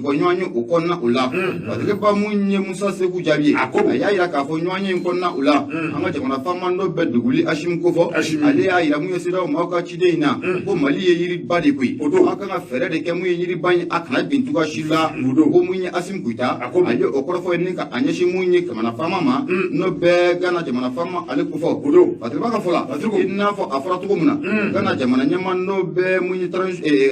Bamakɔ ɲɔgɔn ye o kɔnɔna o la. Patrick Ba, mun ye Musa Seku jaabi ye, a y'a jira k'a fɔ ɲɔgɔn ye in kɔnɔna o la, an ka jamana faama n'o bɛ duguli Asimi kofɔ, ale y'a jira mun ye CEDEAO maaw ka ciden in na ko Mali ye yiriba de koyi, an kan ka fɛɛrɛ de kɛ mun ye yiriba in a kana bin cogoya si la. Ko mun ye Asimi Goyita, a ye o kɔrɔfɔ ye ni ka a ɲɛsin mun ye jamana faama ma, n'o bɛ Gana jamana faama ale kofɔ. Patrick Ba ka fɔ la, i n'a fɔ a fɔra cogo min na, Gana jamana ɲɛmaa n'o bɛ mun ye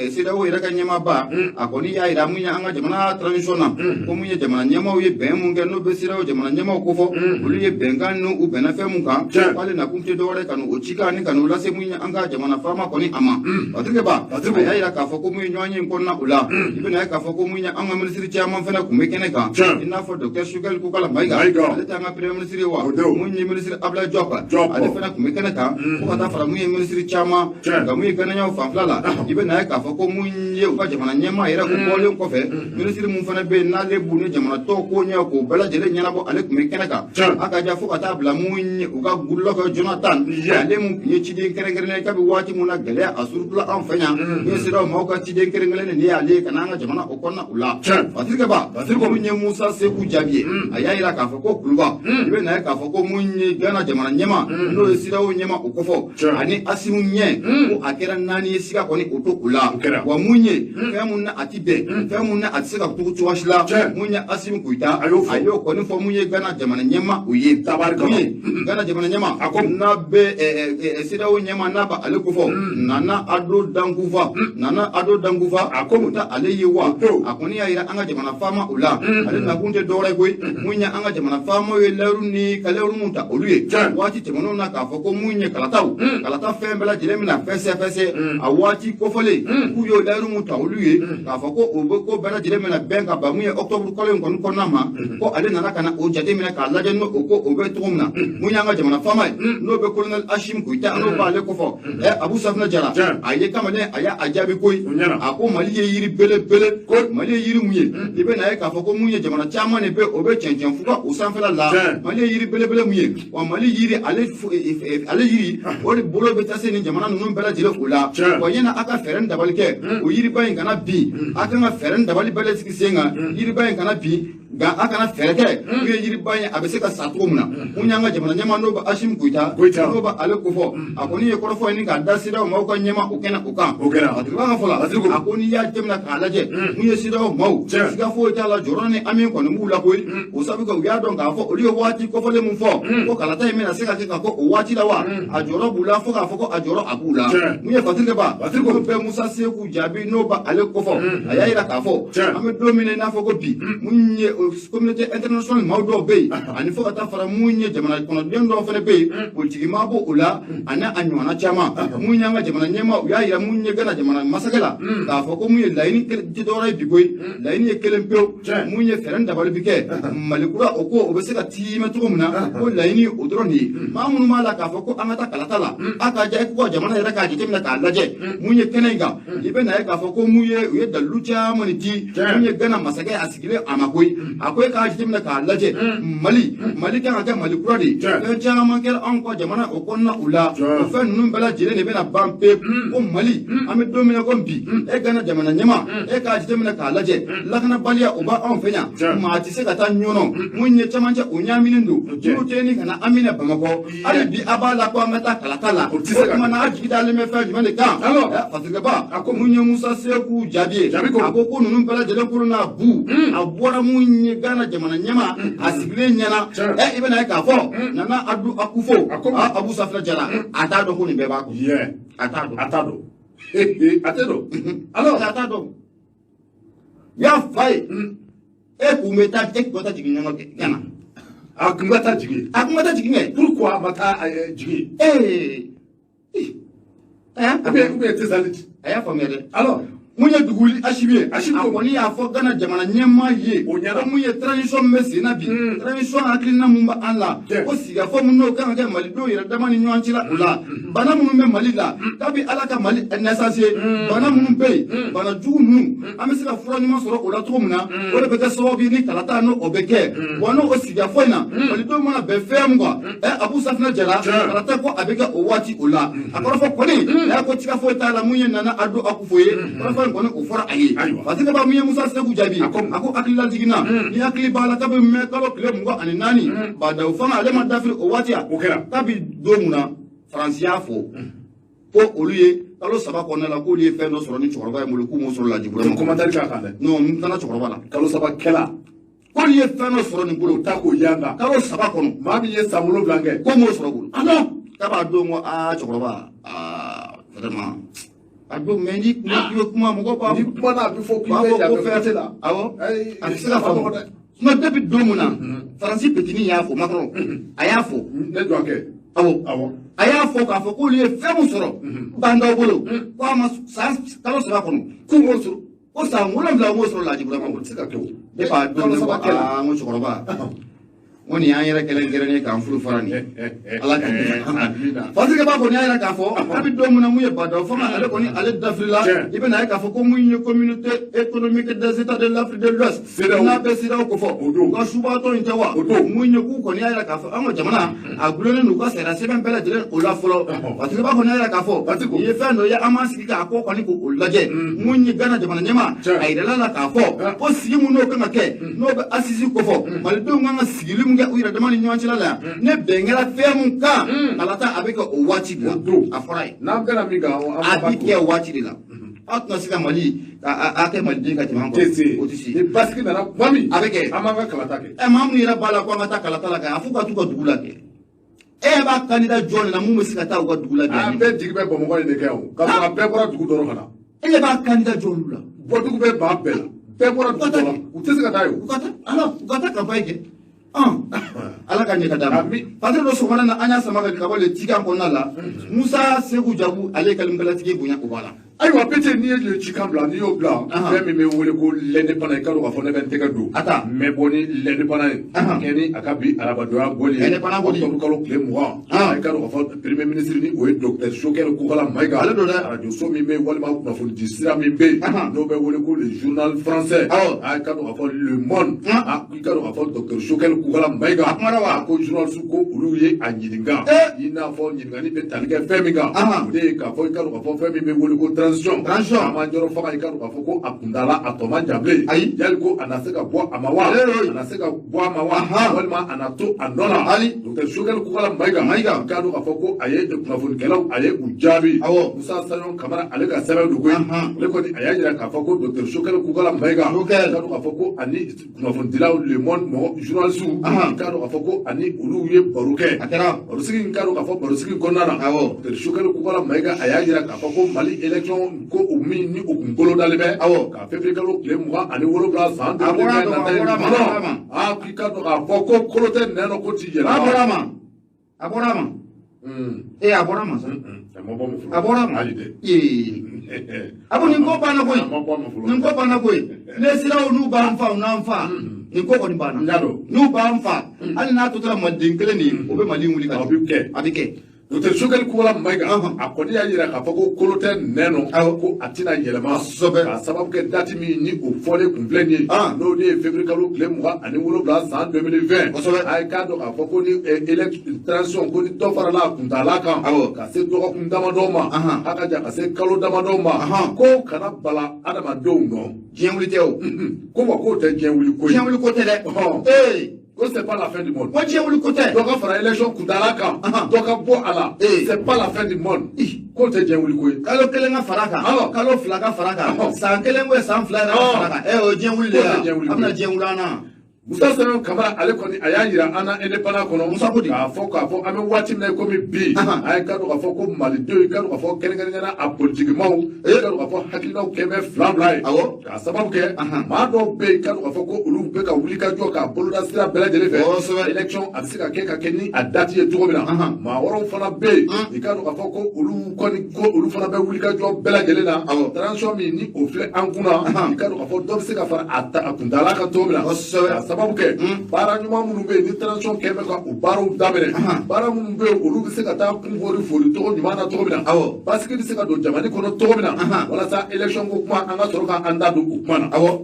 CEDEAO yɛrɛ ka ɲɛmaaba, a kɔni y'a jira mun ye an ka jamana transition na ko mun ye jamana ɲɛmaaw ye bɛn mun kɛ, n'o bɛ CEDEAO jamana ɲɛmaaw kofɔ, olu ye bɛnkan n'u u bɛnna fɛn mun kan, k'ale nakun tɛ dɔwɛrɛ ka n'o cikan ni ka n'o lase mun ye an ka jamana faama kɔni a ma. Patrick Ba, a y'a jira k'a fɔ ko mun ye ɲɔgɔn ye in kɔnɔna o la, i bɛna ye k'a fɔ ko mun ye an ka minisiri caman fana tun bɛ kɛnɛ kan, i n'a fɔ docteur Choguel Kokala Mayiga, ale t'an ka premier ministre ye wa, mun ye ministre Abdoulaye Diop, ale fana tun bɛ kɛnɛ kan, fo ka taa fara mun ye minisiri caman. Nka mun ye Ghanéenw fanfɛla la, i bɛna ye k'a fɔ ko mun ye u ka jamana ɲɛmaa yɛrɛ o bɔlen kɔfɛ, minisiri mun fana bɛ yen n'ale b'u ni jamana tɔw ko ɲɛ k'o bɛɛ lajɛlen ɲɛnabɔ, ale tun bɛ kɛnɛ kan. A ka ja fo ka taa bila mun ye u ka Goodluck Jonathan, ale mun tun ye ciden kɛrɛnkɛrɛnnen ye kabi waati mun na gɛlɛya a surutula an fɛ yan, mun ye CEDEAO maaw ka ciden kɛrɛnkɛrɛnnen nin y'ale ye ka na an ka jamana o kɔnɔna o la. Patrick Ba, mun ye Musa Seku jaabi ye, a y'a jira k'a fɔ ko Kuluba, i bɛ na ye k'a fɔ ko mun ye Gana jamana ɲɛmaa n'o ye CEDEAO ɲɛmaa o kofɔ ani Asimu ɲɛ, ko a kɛra naani ye, siga kɔni o to o la. Wa mun ye fɛn mun na a ti bɛn, fɛn mun na a tɛ se ka tugu cogoya si la, mun ye Asimu Goyita a y'o kɔni fɔ mun ye Gana jamana ɲɛmaa o ye. Mun ye Gana jamana ɲɛmaa a ko n'a bɛ CEDEAO ɲɛmaa n'a b'ale kofɔ Nana Ado Dankufa, Nana Ado Dankufa, a ko mun ta ale ye wa, a kɔni y'a jira an ka jamana faama o la, ale nakun tɛ dɔwɛrɛ ye koyi, mun ye an ka jamana faamaw ye layiru ni ka layiru mun ta olu ye waati tɛmɛnenw na k'a fɔ ko mun ye kalataw kalata fɛn bɛɛ lajɛlen bɛna fɛsɛ fɛsɛ a waati kofɔlen, k'u y'o layiru mun ta olu ye k'a fɔ ko o bɛ ko bɛɛ lajɛlen bɛna bɛn ka ban mun ye octobre kalo in kɔni kɔnɔna ma, ko ale nana ka na o jateminɛ k'a lajɛ n'o o ko o bɛ cogo min na. Mun y'an ka jamana faama ye n'o bɛ colonel Asimi Goyita, n'o b'ale kofɔ Abu Safinɛ Jara, a ye kamalen a y'a jaabi koyi, a ko Mali ye yiri belebele, Mali ye yiri mun ye, i bɛ na ye k'a fɔ ko mun ye jamana caman de bɛ o bɛ cɛncɛn fuga o sanfɛla la. Mali ye yiri belebele mun ye wa, Mali yiri ale ale yiri o de bolo bɛ taa se nin jamana ninnu bɛɛ lajɛlen o la. Wa ɲɛna a ka fɛɛrɛ ni dabali kɛ o yiriba in kana bin, a kan ka fɛɛrɛ ni dabali bɛɛ sigi sen kan yiriba in kana bin, nka a kana fɛɛrɛ kɛ mun ye yiriba in a bɛ se ka sa cogo min na. Mun y'an ka jamana ɲɛmaa n'o bɛ Asimi Goyita n'o bɛ ale kofɔ, a kɔni ye kɔrɔfɔ ɲini k'a da CEDEAO maaw ka ɲɛmaa o kɛnɛ o kan. Patrick Ba ka fɔ la, a ko n'i y'a jateminɛ k'a lajɛ mun ye CEDEAO maaw, siga foyi t'a la, jɔrɔ ni hami kɔni b'u la koyi. O sabu kɛ u y'a dɔn k'a fɔ olu ye waati kofɔlen mun fɔ ko kalata in bɛna se ka kɛ ka fɔ o waati la wa, a jɔrɔ b'u la fo k'a fɔ ko a jɔrɔ a b'u la. Mun ye Patrick Ba ko bɛ Musa Seku jaabi n'o bɛ ale kofɔ, a y'a jira k'a fɔ an bɛ don min na i n'a fɔ ko bi, mun ye communauté internationale maaw dɔw bɛ yen ani fo ka taa fara mun ye jamana kɔnɔden dɔw fana bɛ yen, politiki maa b'o o la ani a ɲɔgɔnna caman. Mun y'an ka jamana ɲɛmaa, u y'a jira mun ye Gana jamana masakɛ la k'a fɔ ko mun ye laɲini tɛ dɔwɛrɛ ye bi koyi, laɲini ye kelen pewu, mun ye fɛɛrɛ ni dabali bi kɛ Mali kura o ko o bɛ se ka tiimɛ cogo min na, ko laɲini o dɔrɔn de ye. Maa minnu b'a la k'a fɔ ko an ka taa kalata la, a ka ja ko ka jamana yɛrɛ k'a jateminɛ k'a lajɛ mun ye kɛnɛ in kan, i bɛ na ye k'a fɔ ko mun ye u ye dalilu caman de di mun ye Gana masakɛ a sigilen a ma koyi. A ko e k'a jateminɛ k'a lajɛ, Mali kan ka kɛ Mali kura de ye, fɛn caman kɛra anw ka jamana o kɔnɔna o la, o fɛn ninnu bɛɛ lajɛlen de bɛna ban pewu. Ko Mali an bɛ don min na ko bi, e Gana jamana ɲɛmaa, e k'a jateminɛ k'a lajɛ, lakanabaliya o b'anw fɛ yan, maa tɛ se ka taa ɲɔnɔ, mun ye camancɛ o ɲaaminen don, minnu tɛ ni ka na an minɛ Bamakɔ, hali bi a b'a la ko an ka taa kalata la, o tuma na a jigi dalen bɛ fɛn jumɛn de kan? Patrick Ba, a ko mun ye Musa Seku jaabi ye, a ko ko ninnu bɛɛ lajɛlen kolo n'a bu a bɔra mun ye Gana jamana ɲɛmaa a sigilen ɲɛna. I bɛna ye k'a fɔ Nana Ado Akufo, Abu Safinɛ Jara, a t'a dɔn ko nin bɛɛ b'a kɔ, a t'a dɔn. A t'a dɔn, a tɛ dɔn alors. A t'a dɔn, u y'a fa ye e kun bɛ taa, e kun bɛ taa jigin ɲɔgɔn kɛ Gana. A kun bɛ taa jigin. A kun bɛ taa jigin kɛ. Pourquoi a ma taa jigin? Ou bien tɛ. A y'a faamuya dɛ. Alors. Mun ye duguli Asimi ye, a kɔni y'a fɔ Gana jamana ɲɛmaa ye O ɲɛna. ko mun ye transition min bɛ sen na bi, transition hakilina mun bɛ an la, ko sigikafɔ mun n'o kan ka kɛ malidenw yɛrɛ dama ni ɲɔgɔn cɛ la, o la bana minnu bɛ Mali la kabi Ala ka Mali naissance ye, bana minnu bɛ yen, bana jugu ninnu, an bɛ se ka fura ɲuman sɔrɔ o la cogo min na, o de bɛ kɛ sababu ye ni kalata n'o o bɛ kɛ. Wa n'o o sigikafɔ in na malidenw mana bɛn fɛn mun kan, Abu Safinɛ Jara, kalata ko a bɛ kɛ o waati o la. A kɔrɔfɔ kɔni a y'a ko tiga foyi t'a la mun ye Nana Ado Akufo ye kɔrɔfɔ. kɔrɔfɔ in kɔni o fɔra a ye. Ayiwa. Parce que ba min ye Musa Seku jaabi, A ko mun? a ko hakililajigin na, ni hakili b'a la, kabi mɛ kalo tile 24, Bah N'Daw fanga ale ma dafiri o waati a. O kɛra. Kabi don mun na Faransi y'a fɔ ko olu ye kalo 3 kɔnɔna la k'olu ye fɛn dɔ sɔrɔ ni cɛkɔrɔba in bolo, k'u m'o sɔrɔ Laji Burama. Commentaire k'a kan dɛ. Non, n taara cɛkɔrɔba la. Kalo 3 kɛla. K'olu ye fɛn dɔ sɔrɔ nin bolo. O ta k'o yanga. Kalo 3 kɔnɔ. Maa min ye san 7 kɛ. Ko m'o sɔrɔ bolo. Ah non. K'a b'a dɔn ko aa cɛkɔrɔba, aa vraiment. A don mais ni kuma k'i bɛ kuma mɔgɔw b'a Ni kuma n'a bɛ fɔ k'i b'a bɛ fɔ ko yan fɛn fɛn la. Awɔ. Ayi, A tɛ se ka faamu. a ma nɔgɔ dɛ. Sinon depuis don mun na Faransi petini y'a fɔ Macron, a y'a fɔ. Ne jɔ kɛ. Awɔ. Awɔ. A y'a fɔ k'a fɔ k'olu ye fɛn mun sɔrɔ Bah N'Daw bolo, ko a ma san kalo 3 kɔnɔ k'u m'o sɔrɔ. Ko san 7 m'o sɔrɔ Laji Burama O bolo. tɛ se ka kɛ o. Ne b'a dɔn Kalo ne ko 3 kɛla. aa n ko cɛkɔrɔba, n ko nin y'an yɛrɛ kɛrɛnkɛrɛnnen ye k'an furu fara nin Ala ka Amina. Parce que b'a kɔni y'a yira k'a fɔ kabi don min na mun ye Bah N'Daw fanga ale kɔni ale dafirila, Tiɲɛ. i bɛna ye k'a fɔ ko mun ye Communauté économique des États de l'Afrique de l'Ouest, CEDEAO. n'a bɛ CEDEAO ko fɔ, O don. u ka subatɔ in tɛ wa? O don. Mun ye k'u kɔni y'a yira k'a fɔ an ka jamana a gulonnen don u ka sariya sɛbɛn bɛɛ lajɛlen o la fɔlɔ. Parce que b'a kɔni y'a yira k'a fɔ Parce que- nin ye fɛn dɔ ye an m'an sigi k'a ko kɔni k'o lajɛ. Mun ye Ghana jamana ɲɛmaa, Tiɲɛ. a yirala la k'a fɔ ko sigi mun n'o kan ka kɛ, n'o bɛ assise ko fɔ, malidenw kan ka sigili mun kɛ u yɛrɛ dama ni ɲɔgɔn cɛla la yan, ne bɛn kɛra fɛn mun kan, kalata a bɛ kɛ o waati de la. O don. A fɔra ye. N'an bɛnna min kan, an A b'a bɛ kɛ o waati de la. Aw tɛna se ka Mali ka a kɛ maliden ka tɛmɛ an tɛ kɔrɔ. se. O tɛ se. Ni basigi nana tuma min. A bɛ kɛ. An b'an ka kalata kɛ. Ɛ maa minnu yɛrɛ b'a la ko an ka taa kalata la kɛ, a f'u ka t'u ka dugu la kɛ. E yɛrɛ b'a candidat jɔn de la mun bɛ se ka taa u ka dugu la bi? An bɛɛ jigi bɛ Bamakɔ in de kɛ o. Ka sɔrɔ a bɛɛ bɔra dugu dɔrɔn ka na. E yɛrɛ b'a candidat jɔn olu la? Bɔdugu bɛ maa bɛɛ la. Bɛɛ bɔra dugu dɔ la. U tɛ se ka taa yen U o. ka taa ala u ka taa campagne kɛ. Ala ka ɲɛ ka d'a ma. Ami. Patron dɔ sɔgɔmada na an y'a sama ka bɔ le cikan kɔnɔna la. Musa Seku Jabu ale ye kalimakalatigi bonya o b'a la. Ayiwa Pete, n'i ye le cikan bila, n'i y'o bila, fɛn min bɛ wele ko l'indépendant, i ka dɔn k'a fɔ ne bɛ n tɛgɛ don A ta. n bɛ bɔ ni l'indépendant ye kɛ ni a ka bi arabadonya bɔli ye, Indépendant bɔli. Octobre kalo tile 20, i ka dɔn k'a fɔ premier ministre ni o ye docteur Choguel Kokalla Maïga, Ale don dɛ. Arajo so min bɛ yen walima kunnafoni di sira min bɛ yen, n'o bɛ wele ko le journal français, i ka dɔn k'a fɔ Le Monde, i ka dɔn k'a fɔ docteur Choguel Kokalla Maïga, A kumana wa? a ko journaliste ko olu ye a ɲininka, i n'a fɔ ɲininkali bɛ tali kɛ fɛn min kan, o de ye k'a fɔ i ka dɔn k'a fɔ fɛn min bɛ wele ko transition. Transition. Taamajɔrɔ fanga, i ka dɔn k'a fɔ ko a kundala a tɔ man jan bilen. Ayi. Yali ko a na se ka bɔ a ma wa? Ee. A na se ka bɔ a ma wa? Walima a na to a nɔ la? Ali. Docteur Choguel Kokalla Maïga. Maïga. I ka dɔn k'a fɔ ko a ye kunnafonikɛlaw, a ye u jaabi. Awɔ. Musa Sayon Kamara ale ka sɛbɛn don koyi. Ale kɔni a y'a jira k'a fɔ ko docteur Choguel Kokalla Maïga. Choguel. I ka dɔn k'a fɔ ko ani kunnafonidilaw Le Monde mɔgɔ journalistes, i ka dɔn k'a fɔ ko ani olu ye baro kɛ. A kɛra. Barosigi in, ka dɔn k'a fɔ barosigi kɔnɔna na. Awɔ. Docteur Choguel Kokalla Maïga a y'a jira k'a fɔ ko Mali élection ko o min ni o kun bolodalen bɛ. Awɔ. Ka février kalo tile 27 san A bɔra a ma, a bɔra a ma, a bɔra a ma. Aa k'i ka dɔn k'a fɔ ko kolo tɛ nɛn nɔ ko ti yɛlɛma. A bɔra a ma. A bɔra a ma. Ee a bɔra a ma sa. A ma bɔ ma fɔlɔ. A bɔra a ma. Hali dɛ. Ee. A ko nin ko banna koyi. A ma bɔ a ma fɔlɔ. Nin ko banna koyi. Ne siraw n'u b'an fa u n'an fa. Nin ko kɔni banna. N y'a dɔn. N'u b'an fa, hali n'a tora maliden kelen de ye, o bɛ Mali wuli ka A bɛ kɛ. A bɛ kɛ. Docteur Choguel Kokalla Maïga, Ɔhɔn. a kɔni y'a jira k'a fɔ ko kolo tɛ nɛn nɔ, Awɔ. ko a tɛna yɛlɛma. Kosɛbɛ. K'a sababu kɛ date min ni o fɔlen kun filɛ nin ye, n'o de ye février kalo tile 27 san 2020. Kosɛbɛ. A ye k'a dɔn k'a fɔ ko ni transition ko ni dɔ farala a kuntaala kan, Awɔ. ka se dɔgɔkun damadɔ ma, a ka jan ka se kalo damadɔ ma, ko kana bala adamadenw nɔ. Diɲɛ wuli tɛ o. Ko wa k'o tɛ diɲɛ wuli ko ye. Diɲɛ wuli ko tɛ dɛ. Ɔhɔn. Ee. Ko c'est pas la fin du monde. Ko diɲɛ wuli ko tɛ. Dɔ ka fara élection kuntaala kan, dɔ ka bɔ a la, Ee. c'est pas la fin du monde. Ih. K'o tɛ diɲɛ wuli ko ye. Kalo kelen ka fara kan, Awɔ. kalo 2 ka fara kan, Ɔhɔn. san kelen ko san 2 yɛrɛ ka Ɔhɔn. fara kan. Ɛ o ye diɲɛ wuli de K'o ye. tɛ diɲɛ wuli A ko bɛna ye. diɲɛ wuli an na. Musa Sayon Kamara ale kɔni a y'a jira an na indépendant kɔnɔ, Musa ko di? k'a fɔ an bɛ waati min na i komi bi, a ye ka dɔn k'a fɔ ko malidenw, i ka dɔn k'a fɔ kɛrɛnkɛrɛnnenya a politikimaw, i ka dɔn k'a fɔ hakilinaw kɛ bɛ fila fila ye. Awɔ. K'a sababu kɛ Ahan. maa dɔw bɛ yen, i ka dɔn k'a fɔ ko olu bɛ ka wuli ka jɔ k'a boloda sira bɛɛ lajɛlen fɛ. Kosɛbɛ. Élection a bɛ se ka kɛ ka kɛ ni a date ye cogo min na. Ahan. Maa wɛrɛw fana bɛ yen, i ka dɔn k'a fɔ ko olu kɔni ko olu fana bɛ wuli ka jɔ bɛɛ lajɛlen na. Awɔ. Transition min ni o filɛ an kunna, Ahan. i ka dɔn k'a fɔ dɔ bɛ se ka fara a ta a kuntaala kan cogo min na. Kosɛbɛ. K'a sababu kɛ baara ɲuman minnu bɛ yen ni transition kɛ bɛ ka o baaraw daminɛ, Ahan. baara minnu bɛ yen olu bɛ se ka taa kun fori fori cogo ɲuman na cogo min na, Awɔ. basigi bɛ se ka don jamana kɔnɔ cogo min na, Ahan. walasa élection ko kuma an ka sɔrɔ k'an da don o kuma na. Awɔ.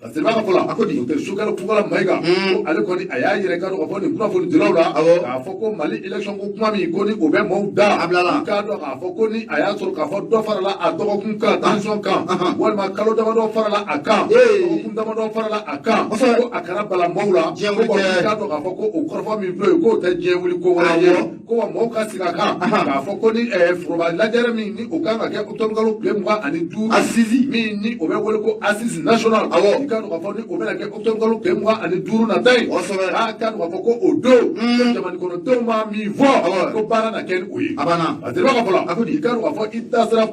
Fasiriba ka fɔ la, A ko di? Docteur Choguel Kokalla Maïga, ko ale kɔni a y'a yɛrɛ ka dɔn k'a fɔ nin kunnafonidilaw la, k'a fɔ ko Mali élection ko kuma min ko ni o bɛ maaw da, A bilala. I k'a dɔn k'a fɔ ko ni a y'a sɔrɔ k'a fɔ dɔ farala a dɔgɔkun kan transition kan, walima kalo damadɔ farala a kan, dɔgɔkun damadɔ farala a kan, ko a kana bala maaw la. Diɲɛ ko wuli tɛ. I k'a dɔn k'a fɔ ko o kɔrɔfɔ min filɛ o ye, k'o tɛ diɲɛ wuli ko wɛrɛ ye. Ko wa mɔgɔw ka sigi a kan k'a fɔ ko ni foroba lajɛrɛ min ni o kan ka kɛ octobre kalo tile 25, Assise. min ni o bɛ wele ko assise nationale, i k'a dɔn k'a fɔ ni o bɛna kɛ octobre kalo tile 25 nata in, k'a k'a dɔn k'a fɔ ko o don, ko jamana kɔnɔdenw b'a min fɔ, ko baara na kɛ ni o ye. A banna. A tɛ ka fɔ la. A ko di? I k'a dɔn k'a fɔ i da sera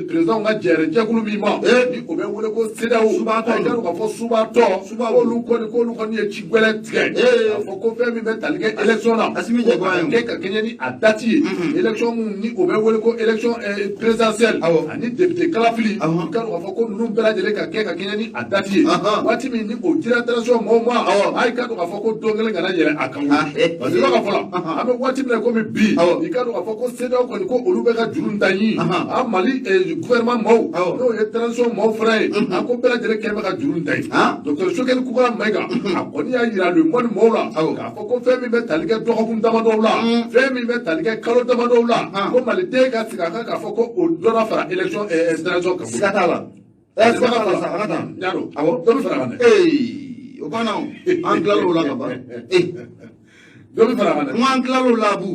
président ka jɛrɛ jɛkulu min ma, ni o bɛ wele ko CEDEAO, Subatɔ. I k'a dɔn k'a fɔ subatɔ, Subaw. k'olu kɔni ye ci gɛlɛn tigɛ k'a fɔ ko fɛn min bɛ tali kɛ élection na, Assimi ko Jɛgba a ye o. kɛ ka kɛɲɛ ni a date ye, élection mun ni o bɛ wele ko élection présidentielle ani député kalafili, i k'a dɔn k'a fɔ ko ninnu bɛɛ lajɛlen ka kɛ ka kɛɲɛ ni a date ye, waati min ni o dira transition mɔgɔw ma, a i k'a dɔn k'a fɔ ko don kelen kana yɛlɛ a kan. Parce que i b'a ka fɔ la, an bɛ waati min na komi bi, i k'a dɔn k'a fɔ ko CEDEAO kɔni ko olu bɛ ka juru ta ɲi an Mali gouvernement maaw, n'o ye transition maaw fana ye, a ko bɛɛ lajɛlen kɛn bɛ ka juru ta yen. Docteur Choguel Kokalla Maïga, a kɔni y'a yira Le Monde maaw la k'a fɔ ko fɛn min bɛ tali kɛ dɔgɔkun damadɔw la, fɛn min bɛ tali kɛ kalo damadɔw la, ko maliden ka sigi a kan k'a fɔ ko o dɔ na fara élection transition kan. Siga t'a la. Siga t'a la sa, a ka taa. N y'a dɔn. Awɔ. Dɔ bɛ fara a kan dɛ. Ee, o banna o. An tilal'o la ka ban. Ee, Dɔ bɛ fara a kan dɛ. n ko an tilal'o la Abu.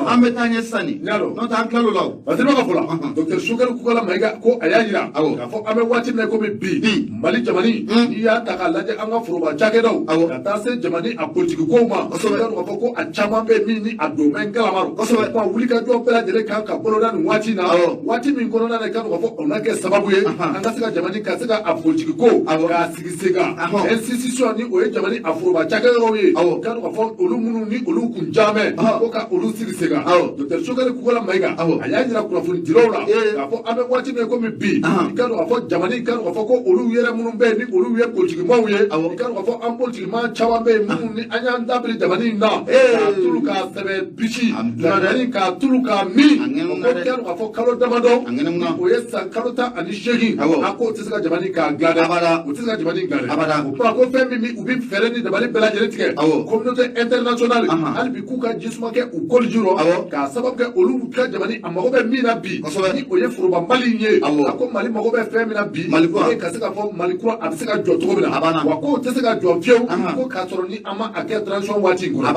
An bɛ taa ɲɛ sisan de. N y'a dɔn. N'o tɛ an tilal'o la o. Parce que ka fɔ la, docteur Choguel Kokalla Maïga ko a y'a yira k'a fɔ an bɛ waati min na komi bi, Mali jamani, n'i y'a ta k'a lajɛ an ka foroba cakɛdaw, ka taa se jamani a politiki kow ma, i k'a dɔn k'a fɔ ko a caman bɛ yen min ni a don bɛ n kalama rɔ. Kuma wulikajɔ bɛɛ lajɛlen kan ka boloda nin waati in na, waati min kɔnɔna na, i k'a dɔn k'a fɔ o na kɛ sababu ye an ka se ka jamani ka se ka a politiki ko k'a sigi sen kan, institution ni o ye jamani a foroba cakɛyɔrɔw ye, i k'a dɔn k'a fɔ olu minnu ni olu kun jamɛ, ko ka olu sigi sen kan. Docteur Choguel Kokalla Maïga, a y'a yira kunnafonidilaw la k'a fɔ an bɛ waati min komi bi, i k'a dɔn k'a fɔ jamani, i k'a dɔn k'a fɔ ko olu yɛrɛ minnu bɛ yen ni olu ye politikimaw ye, i k'a dɔn k'a fɔ an politikimaa caman bɛ yen minnu ni an y'an dabiri jamani in na k'a tulu k'a sɛbɛ bisi, jamani k'a tulu k'a min, ko i k'a dɔn k'a fɔ kalo damadɔ, o ye san kalo 18, a k'o tɛ se ka jamani k'a dilan dɛ, o tɛ se ka jamani dilan dɛ. O kuma ko fɛn min u bɛ fɛɛrɛ ni dabali bɛɛ lajɛlen tigɛ, communauté internationale, hali bi k'u ka jisuma kɛ u koliji rɔ, k'a sababu kɛ olu ka jamani a mago bɛ min na bi, ni o ye foroba Mali in ye. A ko Mali mago bɛ fɛn min na bi, o ye ka se ka fɔ Mali kura a bɛ se ka jɔ cogo min na, wa k'o tɛ se ka jɔ fiyewu ko k'a sɔrɔ ni an ma a kɛ transition waati in kɔnɔ.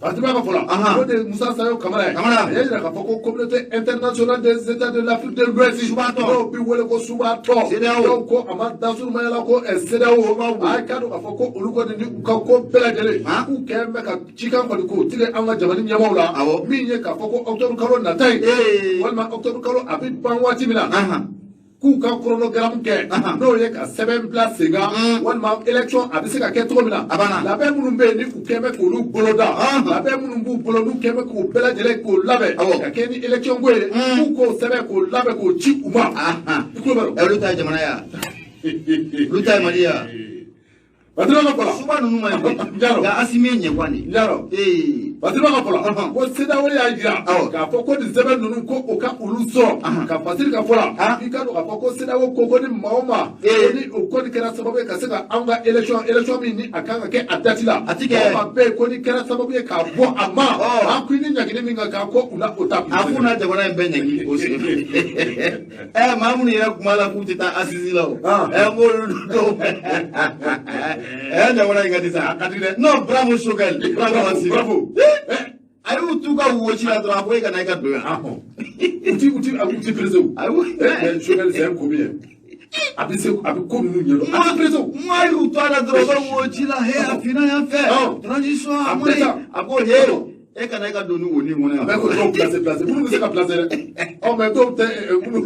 Parce que b'a ka fɔ la, o de ye Moussa Sayo Kamara ye, a y'a yira k'a fɔ ko communauté internationale des états de l'Afrique de l'Ouest, dɔw bi wele ko Subatɔ, dɔw ko a ma dasurumaya la ko CEDEAO, a k'a dɔn k'a fɔ ko olu kɔni ni u ka ko bɛɛ lajɛlen k'u kɛn bɛ ka cikan kɔni k'o tigɛ an ka jamana ɲɛmaaw la, min ye k'a fɔ ko octobre kalo nata in, walima octobre kalo a bɛ ban waati min na, k'u ka chronogramme kɛ, n'o ye ka sɛbɛn bila sen kan, walima élection a bɛ se ka kɛ cogo min na, labɛn minnu bɛ yen ni u kɛn bɛ k'olu boloda, labɛn minnu b'u bolo n'u kɛn bɛ k'o bɛɛ lajɛlen k'o labɛn ka kɛ ni élection ko ye, k'u k'o sɛbɛn k'o labɛn k'o ci u ma. I tulo bɛ Olu ta ye jamana ye, olu ta ye Mali ye. Patron ka fɔ la. Suba ninnu ma ɲi koyi. N y'a dɔn. Nka Asimi ye ɲɛguwan de ye. N y'a dɔn. Patron ka fɔ la, ko CEDEAO y'a jira k'a fɔ ko nin sɛbɛn ninnu ko o ka olu sɔrɔ ka Fasiri ka fɔ la, i ka dɔn k'a fɔ ko CEDEAO ko ni maa o maa ko ni o kɔni kɛra sababu ye ka se ka anw ka élection min ni a kan ka kɛ a date la, A ti kɛ. maa o maa bɛ yen ko ni kɛra sababu ye k'a bɔ a ma, an ko i ni ɲangini min ka kan ko u na o ta. A k'u na jamana in bɛɛ ɲangi o sen fɛ. Maa minnu yɛrɛ kun b'a la k'u tɛ taa assise la o. N k'olu dɔw. Jamana in ka di sa. A ka di dɛ. Non, bravo Choguel. Bravo Asimi. Bravo. A y'u t'u ka woci la dɔrɔn, a ko e ka na i ka don yan. U ti pressé o. Ayiwa. Mais Choguel, c'est un commis. A bɛ se, a bɛ ko ninnu ɲɛdɔn. A ti pressé o. Maa y'u to a la dɔrɔn, u ka woci la, he a finna yan fɛ. Transition a ma ɲi. A ko he e kana i ka don ni woni kɔnɔ yan. A bɛ ko dɔw place place minnu bɛ se ka place dɛ. Ɔ mais dɔw tɛ minnu.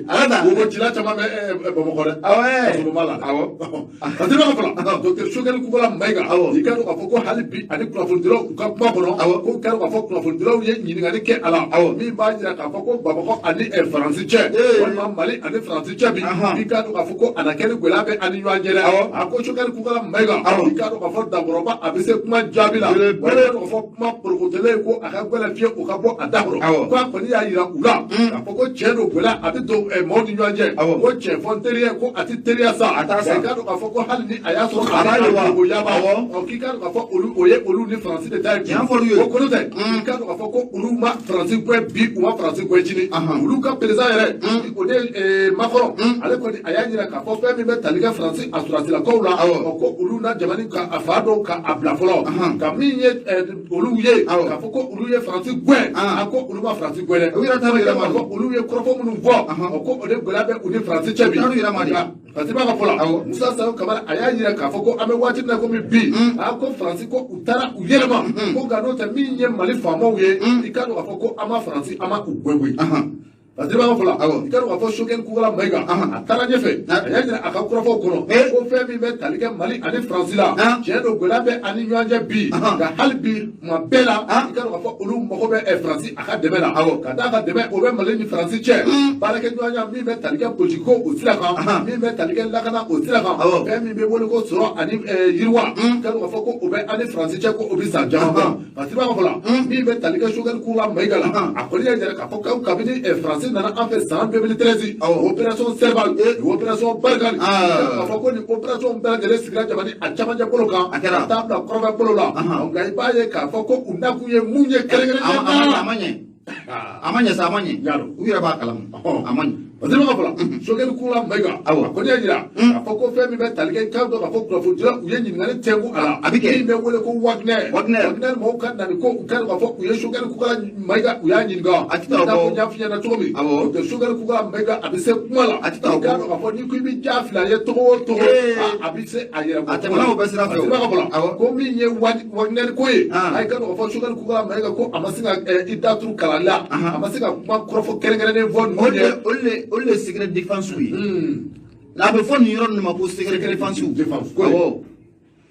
A ka taa. Wocila caman bɛ Bamakɔ dɛ. Awɔ. Kasɔrɔ b'a la dɛ. Parce que ka fɔ la, docteur Choguel Kokalla Maïga. I k'a dɔn k'a fɔ ko hali bi ani kunnafonidilaw u ka kuma kɔnɔ. Ko k'a dɔn k'a fɔ kunnafonidilaw ye ɲininkali kɛ a la. Min b'a jira k'a fɔ ko Bamakɔ ani Faransi cɛ, walima Mali ani Faransi cɛ bi. I k'a dɔn k'a fɔ ko a na kɛ ni gɛlɛya bɛ ani ɲɔgɔn cɛ dɛ. A ko Choguel Kokalla Maïga. I k'a dɔn k'a fɔ Dankɔrɔba a bɛ se kuma jaabi la. Walima i k'a dɔn k'a fɔ kuma porokotolen ko a ka gɛlɛn fiyewu o ka bɔ a da kɔrɔ. Ko a kɔni y'a jira. jira u la k'a fɔ ko tiɲɛ don gɛlɛya a bɛ don maaw ni ɲɔgɔn cɛ ko cɛ fɔ n teriya ko a tɛ teriya sa A t'a sa. I k'a dɔn k'a fɔ ko hali ni a y'a sɔrɔ A b'a ye wa? o yaba Awɔ. K'i k'a dɔn k'a fɔ olu o ye olu ni Faransi de ta ye bi Tiɲɛ fɔr'u ye. Ko kolo tɛ i k'a dɔn k'a fɔ ko olu ma Faransi gɛn bi, u ma Faransi gɛn sini. Olu ka président yɛrɛ, o de ye Macron, ale kɔni a y'a jira k'a fɔ fɛn min bɛ tali kɛ Faransi a sɔrɔdasilakaw la, ko olu na jamana ka a fa dɔw ka a bila fɔlɔ ka min ye olu ye k'a fɔ ko olu ye Faransi gɛn, a ko olu ma Faransi gɛn dɛ. U yɛrɛ t'a dɔn yɛrɛ ma. K'a fɔ olu ye kɔrɔfɔ minnu fɔ, ko o de gɛlɛya bɛ u ni Faransi cɛ bi. U t'a dɔn yɛrɛ ma de. Faransi b'a ka fɔ la, Musa Sayo Kamara a y'a jira k'a fɔ ko an bɛ waati min na komi bi, a ko Faransi ko u taara u yɛlɛma ko nka n'o tɛ min ye Mali faamaw ye, i k'a dɔn k'a fɔ ko an ma Faransi an ma u gɛn koyi. Parce que b'a fɔ la, i k'a dɔn k'a fɔ Choguel Kokalla Maïga a taara ɲɛfɛ, a y'a jira a ka kɔrɔfɔw kɔnɔ ko fɛn min bɛ tali kɛ Mali ani Faransi la, tiɲɛ don gɛlɛya bɛ ani ɲɔgɔn cɛ bi, nka hali bi tuma bɛɛ la i k'a dɔn k'a fɔ olu mago bɛ Faransi a ka dɛmɛ la, ka d'a ka dɛmɛ o bɛ Mali ni Faransi cɛ baarakɛɲɔgɔnya min bɛ tali kɛ politique ko o sira kan, min bɛ tali kɛ lakana o sira kan, fɛn min bɛ wele ko sɔrɔ ani yiriwa, i k'a dɔn k'a fɔ ko o bɛ ani Faransi cɛ ko o bɛ san caman bɔ. Parce que b'a fɔ la min bɛ tali kɛ Choguel Kokalla Maïga la, a kɔni y'a jira k'a fɔ ko kabini Faransi nana an fɛ san 2013, opération Serval, opération Barkhane, k'a fɔ ko nin opération bɛɛ lajɛlen sigira jamana a camancɛ bolo kan ka taa bila kɔrɔfɛ bolo la, nka i b'a ye k'a fɔ ko u nakun ye mun ye kɛrɛnkɛrɛnnenya la. A ma ɲɛ, a ma ɲɛ sa, a ma ɲɛ, u yɛrɛ b'a kalama, a ma ɲɛ. Parce que b'a fɔ la Choguel Kokalla Maïga a kɔni y'a jira k'a fɔ ko fɛn min bɛ tali kɛ, k'a dɔn k'a fɔ kunnafonidila u ye ɲininkali tɛnku a la, a bɛ kɛ min bɛ wele ko Wagner, Wagner mɔgɔw ka na nin ko u k'a dɔn k'a fɔ u ye Choguel Kokalla Maïga u y'a ɲininka A tɛ taa o kɔ. N y'a f'i ɲɛna cogo min, Awɔ. Choguel Kokalla Maïga a bɛ se kuma la, A tɛ taa o i k'a kɔ. dɔn k'a fɔ n'i ko i bɛ ja fila ye togo o togo, a bɛ se a yɛrɛ A tɛmɛna o bɛɛ sira fɛ o. Parce que b'a fɔ la ko min ye Wagner ko ye, a ye k'a dɔn k'a fɔ Choguel Kokalla Maïga ko a ma se ka i da turu kalan la, a ma se ka kuma kɔrɔfɔ kɛrɛnkɛrɛnnen fɔ ninnu ye. Olu de secret défense ye. A bɛ fɔ nin yɔrɔ ninnu ma ko secret défense. Défense ko. Awɔ,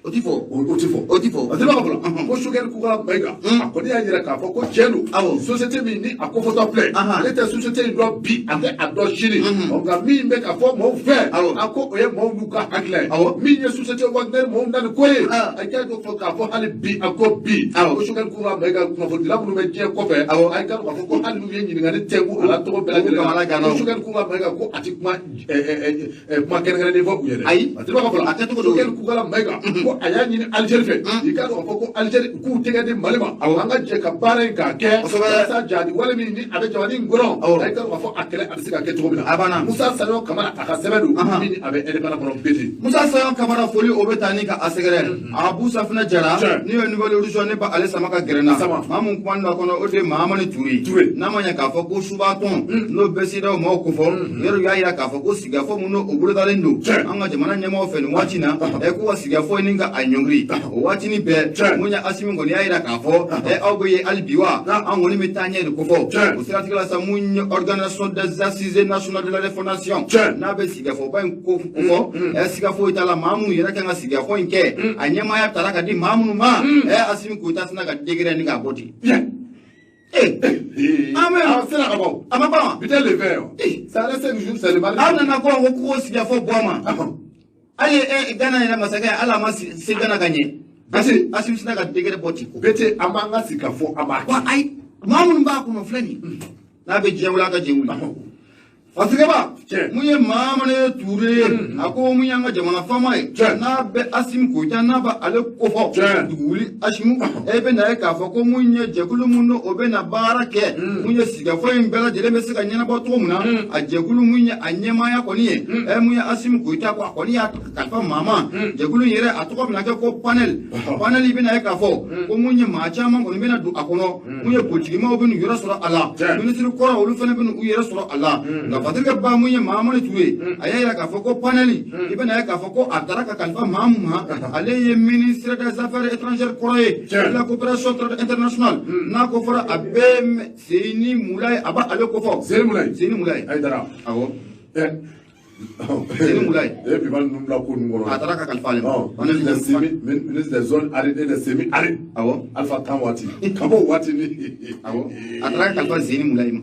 o ti fɔ. O ti fɔ. O ti fɔ. Parce que b'a fɔ la ko Choguel Kokalla Maïga a kɔni y'a jira k'a fɔ ko tiɲɛ don, société min ni a kofɔtɔ filɛ, ale tɛ société in dɔn bi, a tɛ a dɔn sini, nka min bɛ ka fɔ maaw fɛ, a ko o ye maaw n'u ka hakilila ye. Min ye société Wagner maaw na nin ko ye, a k'a dɔn fɔ k'a fɔ hali bi, a ko bi ko Choguel Kokalla Maïga kunnafonidila minnu bɛ diɲɛ kɔfɛ, a k'a dɔn k'a fɔ ko hali n'u ye ɲininkali tɛnku a la tɔgɔ bɛɛ lajɛlen na, ko Choguel Kokalla Maïga ko a ti kuma kuma kɛrɛnkɛrɛnnen fɔ u ye dɛ. Ayi. Parce que b'a fɔ la A kɛcogo don. Choguel Kokalla Maïga ko a y'a ɲini Algérie fɛ, i k'a dɔn k'a fɔ ko Algérie k'u tɛgɛ di Mali ma, an ka jɛ ka baara in k'a kɛ walasa jadi wale min ni a bɛ jamana in kɔnɔ, a k'a dɔn k'a fɔ a kɛlɛ a bɛ se ka kɛ cogo min na. A banna. Musa Saɲɔ Kamara a ka sɛbɛn don min ni a bɛ indépendant kɔnɔ BT. Musa Saɲɔ Kamara foli o bɛ taa ni ka a sɛgɛrɛ Abu Safinɛ Jara Tiɲɛ. n'o ye Nouvelle Horizon ne ba ale sama ka gɛrɛ na. Sama. Maa mun kuma n'a kɔnɔ o de ye Mahamani Ture. Ture. N'a ma ɲɛ k'a fɔ ko subatɔn n'o bɛ CEDEAO maaw kofɔ, yɔrɔ y'a jira k'a fɔ ko sigikafɔ mun n'o bolodalen don Tiɲɛ. an ka jamana ɲɛmaaw fɛ nin waati in na, ko ka sigikafɔ ɲini ka a ɲɔngiri o waatinin bɛɛ. Tiɲɛ. Mun ye Asimi kɔni y'a jira k'a fɔ aw bɛ ye hali bi wa an kɔni bɛ taa ɲɛ de kofɔ. Tiɲɛ. O siratigɛ la sa, mun ye organisation des assises nationales de la refondation Tiɲɛ. n'a bɛ sigikafɔba in ko kofɔ, siga foyi t'a la, maa minnu yɛrɛ kan ka sigikafɔ in kɛ, a ɲɛmaaya tara ka di maa minnu ma, Asimi Goyita tɛna ka décret ni k'a bɔ ten. An bɛ A sera ka bɔ. A ma ban wa? Bi tɛ le 20 o. Ça reste 5 jours, c'est le mardi. Aw nana ko ko sigikafɔ bɔ a ma, hali Gana yɛrɛ masakɛ hali a ma se Gana ka ɲɛ. Asimi tɛna ka décret bɔ ten ko. BT an b'an ka sigikafɔ an b'a kɛ. Wa ayi, maa minnu b'a kɔnɔ filɛ nin ye, n'a bɛ diɲɛ wuli a ka diɲɛ wuli. Fatigɛba Tiɲɛ. mun ye Mahamani Ture ye, a ko mun y'an ka jamana faama ye Tiɲɛ. n'a bɛ Asimi Goyita n'a bɛ ale kofɔ Tiɲɛ. dugu wuli Asimu, e bɛ na ye k'a fɔ ko mun ye jɛkulu mun n'o o bɛ na baara kɛ, mun ye sigikafɔ in bɛɛ lajɛlen bɛ se ka ɲɛnabɔ cogo min na, a jɛkulu mun ye a ɲɛmaaya kɔni ye, mun ye Asimi Goyita ko a kɔni y'a kalifa maa ma, jɛkulu in yɛrɛ a tɔgɔ bɛna kɛ ko panel. Panel i bɛna ye k'a fɔ ko mun ye maa caman kɔni bɛna don a kɔnɔ, mun ye politikimaw bɛ n'u yɛrɛ sɔrɔ a la, Tiɲɛ. minisiri kɔrɔ olu fana bɛ n'u yɛrɛ sɔrɔ a la. Nka Fatirikɛ ba mun ye Mahamani Ture, a y'a yira k'a fɔ ko panel i bɛna ye k'a fɔ ko a taara ka kalifa maa mun ma, ale ye ministre des affaires étrangères kɔrɔ ye, Tiɲɛ. de la coopération internationale, n'a ko fɔra a bɛ Seyni Mulaye, a b'ale kofɔ. Seyni Mulaye. Seyni Mulaye. Ayidara. Awɔ. Zeni Moulaye. E bi ma ninnu bila ko ninnu kɔnɔ. A taara ka kalifa ale ma. Ministre des zones arides et des semi-arides. Awɔ. Alpha Tan waati. Ka b'o waati ni. Awɔ. A taara ka kalifa Zeni Moulaye ma.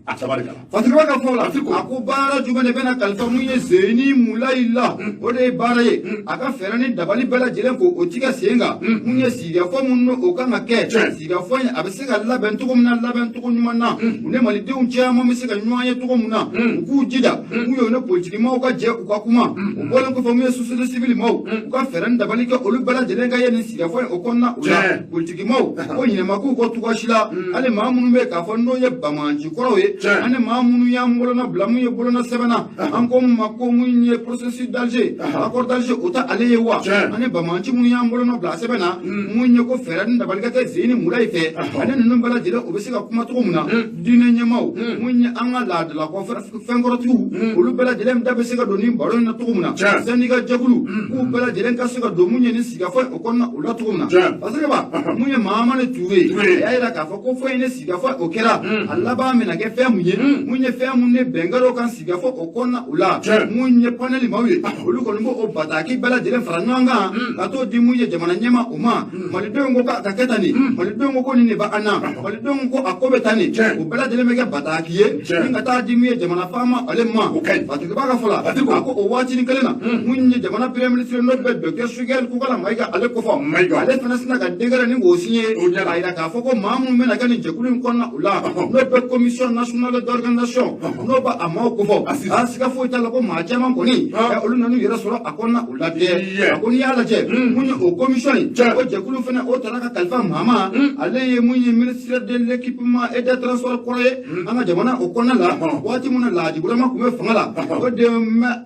A tabarikala. Fatirikɛ ka fɔ la. A ko baara jumɛn de bɛna kalifa mun ye Zeni Moulaye la. O de ye baara ye. A ka fɛɛrɛ ni dabali bɛɛ lajɛlen ko o tigɛ sen kan. Mun ye sigikafɔ mun n'o kan ka kɛ. Sigikafɔ in a bɛ se ka labɛn cogo min na labɛn cogo ɲuman na. U ni malidenw caman bɛ se ka ɲɔgɔn ye cogo min na. U k'u jija. Mun ye u ni politiki maaw ka jɛ u ka kuma. U bɔlen kɔfɛ mun ye société civile maaw. U ka fɛɛrɛ ni dabali kɛ olu bɛɛ lajɛlen ka ye nin sigikafɔ in o kɔnɔna u la. Politiki maaw ko ɲinɛma k'u kɔ cogoya si la. Hali maa minnu bɛ yen k'a fɔ n'o ye banbaanci kɔrɔw ye. Ani maa minnu y'an bolona bila mun ye bolona sɛbɛnna. An ko mun ma ko mun ye processus d'Alger. Accord d'Alger o tɛ ale ye wa. Ani banbaanci minnu y'an bolona bila sɛbɛn na. Mun ye ko fɛɛrɛ ni dabali ka kɛ Zeni Moulaye fɛ. Ani ninnu bɛɛ lajɛlen u bɛ se ka kuma cogo min na. Diinɛ ɲɛmaaw. Mun ye an ka laadalakɔ fɛnkɔrɔtigiw. Olu bɛɛ lajɛlen da bɛ se ka don nin baro in na cogo min na. Syndicat jɛkulu. K'u bɛɛ lajɛlen ka se ka don mun ye nin sigikafɔ o kɔnɔna o la cogo min na. Parce que ba mun ye Mahamani Ture. A y'a yira k'a fɔ ko fɛn in ni sigikafɔ o kɛra. A laban bɛna kɛ fɛn mun ye. Mun ye fɛn mun ni bɛnkanw kan sigikafɔ o kɔnɔna o la. Mun ye panel maaw ye. Olu kɔni b'o o bataki bɛɛ lajɛlen fara ɲɔgɔn kan. Ka t'o di mun ye jamana ɲɛmaa o ma. Malidenw ko k'a ka kɛ tan nin. Malidenw ko ko nin de b'an na. Malidenw ko a ko bɛ tan nin. O bɛɛ lajɛlen bɛ kɛ bataki ye. Ni ka taa di mun ye jamana faama ale ma. Fatirikɛ ka fɔ la. A ko o waatinin kelen na. Mun ye jamana premier ministre n'o bɛ docteur Choguel Kokalla Maïga ale kofɔ. Ale fana sina ka décret ni k'o signé. K'a yira k'a fɔ ko maa minnu bɛna kɛ nin jɛkulu in kɔnɔna o la. N'o bɛ commission nationale d'organisation. N'o b'a a maaw kofɔ. A siga foyi t'a la ko maa caman kɔni. Olu nan'u yɛrɛ sɔrɔ a kɔnɔna o la dɛ. A ko n'i y'a lajɛ. Mun ye o commission in. O jɛkulu fana o taara ka kalifa maa ma. Ale ye mun ye ministre de l'équipement et des transports kɔrɔ ye. An ka jamana o kɔnɔna la. Waati mun na Laji Burama tun bɛ fanga la. O de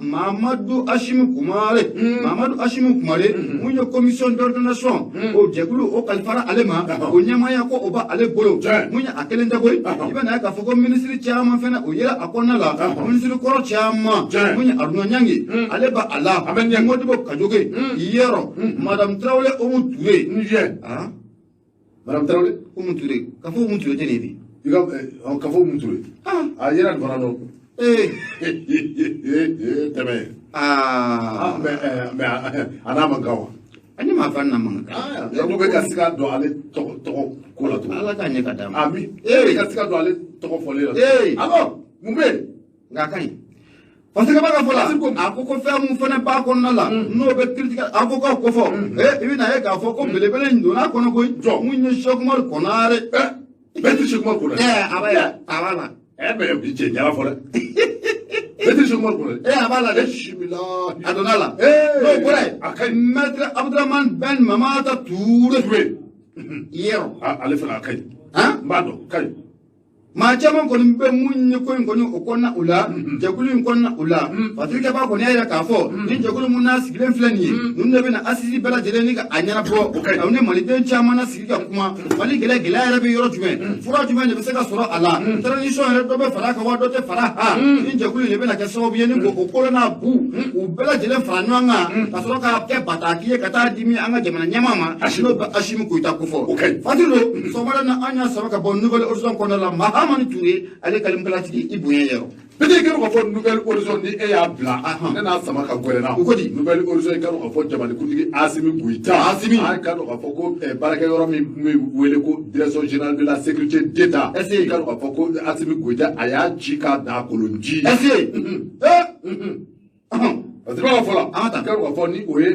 Mamadou Assimi Koumare. Mamadou Assimi Koumare. Mun ye commission d'organisation. O jɛkulu o kalifara ale ma. O ɲɛmaaya ko o b'ale bolo. Mun ye a kelen tɛ koyi. I bɛna ye k'a fɔ ko ministre caman fana o yera a kɔnɔna la. Ministre kɔrɔ caman. Mun ye Aruna Ɲangi. Ale b'a a la. Modibo Kajoge. Yɛrɔ. Madame Traoré Oumou Touré. Madame Traoré Oumou Touré. K'a fɔ Oumou Touré tɛ nin ye bi. I ka k'a fɔ Oumou Touré. A yera nin fana dɔn. Tɛmɛ. Mais a n'a man kan wa. Ani maa fa n'a man kan. Ne bɛ ka siga don ale tɔgɔ ko la tugun. Ala k'a ɲɛ ka d'a ma. Ami. E ka siga don ale tɔgɔ fɔlen la. Alors mun bɛ yen. Nka a ka ɲi. Fatirikɛ ka fɔ la. A ko ko fɛn mun fana b'a kɔnɔna la. N'o bɛ critique avocat ko fɔ. I bɛna ye k'a fɔ ko belebele in donna a kɔnɔ koyi. Mun ye Cheikh Oumar Konaré. Maître Cheikh Oumar Konaré. A b'a la a b'a la. Mais bi cɛ ɲala fɔ dɛ. Maître Cheikh Oumar Konaré. A b'a la dɛ. A donna la. N'o bɔra yen. A ka ɲi. Maître Abdourahmane Ben Mamata Touré. Touré. Yɛrɔ. Ale fana a ka ɲi. N b'a dɔn ka ɲi. Maa caman kɔni bɛ mun ye ko in kɔni o kɔnɔna o la jɛkulu in kɔnɔna o la Fatirikɛ b'a kɔni y'a yira k'a fɔ ni jɛkulu mun n'a sigilen filɛ nin ye ninnu de bɛna assise bɛɛ lajɛlen ni ka a ɲɛnabɔ aw ni maliden caman na sigi ka kuma Mali gɛlɛya yɛrɛ bɛ yɔrɔ jumɛn fura jumɛn de bɛ se ka sɔrɔ a la transition yɛrɛ dɔ bɛ fara a kan wa dɔ tɛ fara a kan ni jɛkulu in de bɛna kɛ sababu ye ni k'o kolo n'a bu k'u bɛɛ lajɛlen fara ɲɔgɔn kan ka sɔrɔ k'a kɛ bataki ye ka taa di min an ka jamana ɲɛmaa ma n'o bɛ Assimi Goïta kofɔ Fatiri don sɔgɔmada na an y'a sama ka bɔ Nouvel Horizon kɔnɔna la Mahamani Touré ale kalimkalatigi i bonya yɛrɛ. Peut-être que k'a fɔ Nouvel Horizon ni e y'a bila ne n'a sama ka gɛrɛ na. O ko di? Nouvel Horizon i ka dɔn k'a fɔ jamanakuntigi Assimi Goïta. Assimi. A ka dɔn k'a fɔ ko baarakɛyɔrɔ min bɛ wele ko direction générale de la sécurité d'État. Est-ce que i ka dɔn k'a fɔ ko Assimi Goïta a y'a ci k'a da kolon ji. Est-ce que? Parce que b'a fɔ la, An ka taa. I ka dɔn k'a fɔ ni o ye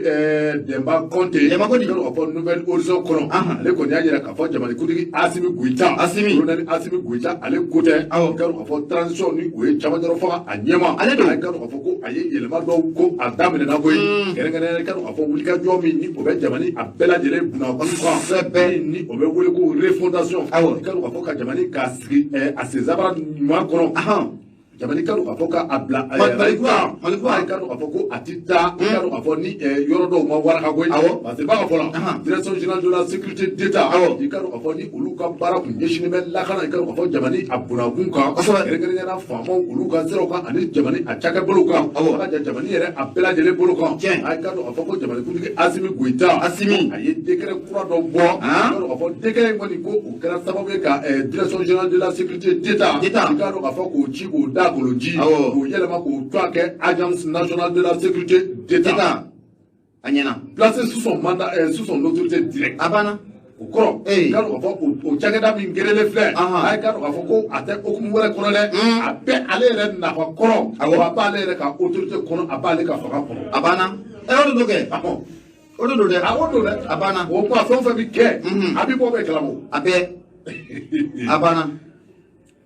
Demba Kɔnte. Demba Kɔnte. I ka dɔn k'a fɔ Nouvel Horizon kɔnɔ. Ale kɔni y'a yira k'a fɔ jamanakuntigi Assimi Goïta. Assimi. Colonel Assimi Goïta ale ko tɛ. Awɔ. I ka dɔn k'a fɔ transition ni o ye camancɛrɔ faga a ɲɛma. Ale don. I ka dɔn k'a fɔ ko a ye yɛlɛma dɔw ko a daminɛna koyi. Kɛrɛnkɛrɛnnenya i ka dɔn k'a fɔ wulikajɔ min ni o bɛ jamana a bɛɛ lajɛlen bunakun kan. Kosɛbɛ. Ni o bɛ wele ko refondation. Awɔ. I ka dɔn k'a fɔ ka jamana k'a sigi a senzabara ɲuman kɔnɔ. Jamana ka dɔn k'a fɔ k'a bila Mali kura, Mali kura. I ka dɔn k'a fɔ ko a ti taa i ka dɔn k'a fɔ ni yɔrɔ dɔw ma waraka koyi. Awɔ. Parce que b'a ka fɔ la direction générale de la sécurité d'État. Awɔ. I ka dɔn k'a fɔ ni olu ka baara kun ɲɛsinnen bɛ lakana i ka dɔn k'a fɔ jamana a bunakun kan. Kosɛbɛ. Kɛrɛnkɛrɛnnenya la faamaw olu ka siraw kan ani jamana a cakɛbolow kan. Awɔ. Ala ka jamana yɛrɛ a bɛɛ lajɛlen bolo kan. Tiɲɛ. A ka dɔn k'a fɔ ko jamanakuntigi Assimi Goïta. Assimi. A ye décret kura dɔ bɔ. Han. I ka dɔn k'a fɔ décret in kɔni ko o kɛra sababu ye ka direction générale de la sécurité d'État. D'État. I ka dɔn k'a fɔ k'o ci k'o da. dakoloji k'o yɛlɛma k'o tɔgɔ kɛ Agence nationale de la sécurité d'État. A ɲɛna. Placé sous son mandat, sous son autorité directe. A banna. O kɔrɔ, i k'a dɔn k'a fɔ o cakɛda min gerelen filɛ, a ye k'a dɔn k'a fɔ ko a tɛ hokumu wɛrɛ kɔnɔ dɛ, a bɛ ale yɛrɛ nafa kɔrɔ, wa a b'ale yɛrɛ ka autorité kɔnɔ, a b'ale ka fanga kɔnɔ. A banna. O de don kɛ. O de don dɛ. A o don dɛ. A banna. O kuma fɛn o fɛn bɛ kɛ, a bɛ bɔ bɛɛ kalama. A bɛɛ. A banna.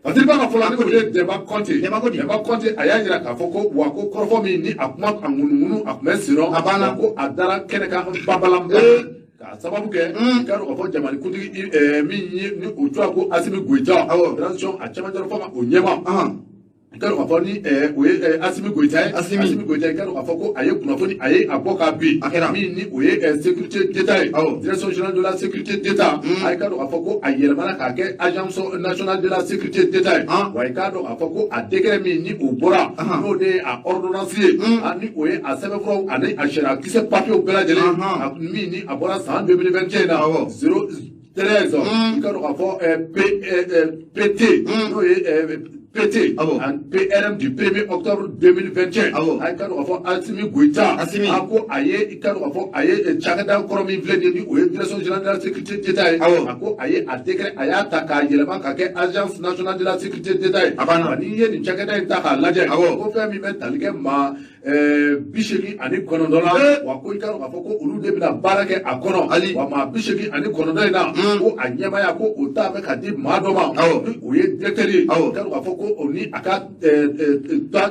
Parce que b'a ka fɔ la ni o ye Demba Kɔnte. Demba ko di? Demba Kɔnte a y'a jira k'a fɔ ko wa ko kɔrɔfɔ min ni a kuma a ŋunuŋunu a tun bɛ sen A banna. Ko a dara kɛnɛ kan babalanba. K'a sababu kɛ i k'a dɔn k'a fɔ jamanakuntigi min ye ni o tɔgɔ ko Asimi Goyita. Transition a cɛmancɛ fanga o ɲɛma. I k'a dɔn k'a fɔ ni o ye Asimi Goyita ye. Asimi Goyita, i k'a dɔn k'a fɔ ko a ye kunnafoni a ye a bɔ k'a bin. A kɛra. Min ni o ye sécurité d'État ye. Direction générale de la sécurité d'État. A ye k'a dɔn k'a fɔ ko a yɛlɛmana k'a kɛ Agence nationale de la sécurité d'État ye. Wa i k'a dɔn k'a fɔ ko a décret min ni o bɔra, n'o de ye a ordonnance ye, ni o ye a sɛbɛnfuraw ani a sariyakisɛ papiyew bɛɛ lajɛlen, min ni a bɔra san 2021 na 013, i k'a dɔn k'a fɔ PT, n'o ye PT en PRM du 1er octobre 2021. A ye k'a dɔn k'a fɔ Asimi Goyita, a ko a ye i k'a dɔn k'a fɔ a ye cakɛda kɔrɔ min filɛ nin ye, ni o ye Direction générale de la sécurité d'État ye, a ko a ye a décret a y'a ta k'a yɛlɛma k'a kɛ Agence nationale de la sécurité d'État ye. Wa n'i ye nin cakɛda in ta k'a lajɛ, ko fɛn min bɛ tali kɛ maa 89 la, wa ko i k'a dɔn k'a fɔ ko olu de bɛna baara kɛ a kɔnɔ. Wa maa 89 in na, ko a ɲɛmaaya ko o ta bɛ ka di maa dɔ ma, ni o ye directeur ye, i k'a dɔn k'a fɔ ko o ni a ka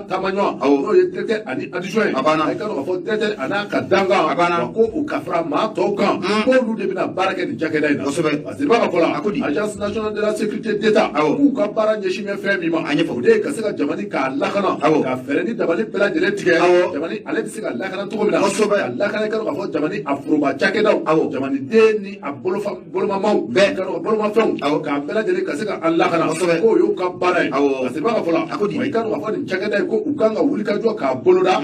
taamaɲɔgɔn, n'o ye directeur ani adjoint ye, a k'a dɔn k'a fɔ directeur a n'a ka dankan, wa ko o ka fara maa tɔw kan, k'olu de bɛna baara kɛ nin cakɛda in na. Parce que b'a ka fɔ la, Agence nationale de la sécurité d'État, k'u ka baara ɲɛsin bɛ fɛn min ma, o de ye ka se ka jamana k'a lakana, ka fɛɛrɛ ni dabali bɛɛ lajɛlen tigɛ. Jamana ale bɛ se ka lakana cogo min na, ka lakana i k'a dɔn k'a fɔ jamana a foroba cakɛdaw, jamanaden ni a bolomamaw bɛɛ, bolomafɛnw, k'a bɛɛ lajɛlen ka se ka an lakana, k'o y'u ka baara ye. Parce que b'a ka fɔ la, wa i k'a dɔn k'a fɔ nin cakɛda in ko u kan ka wulikajɔ k'a boloda.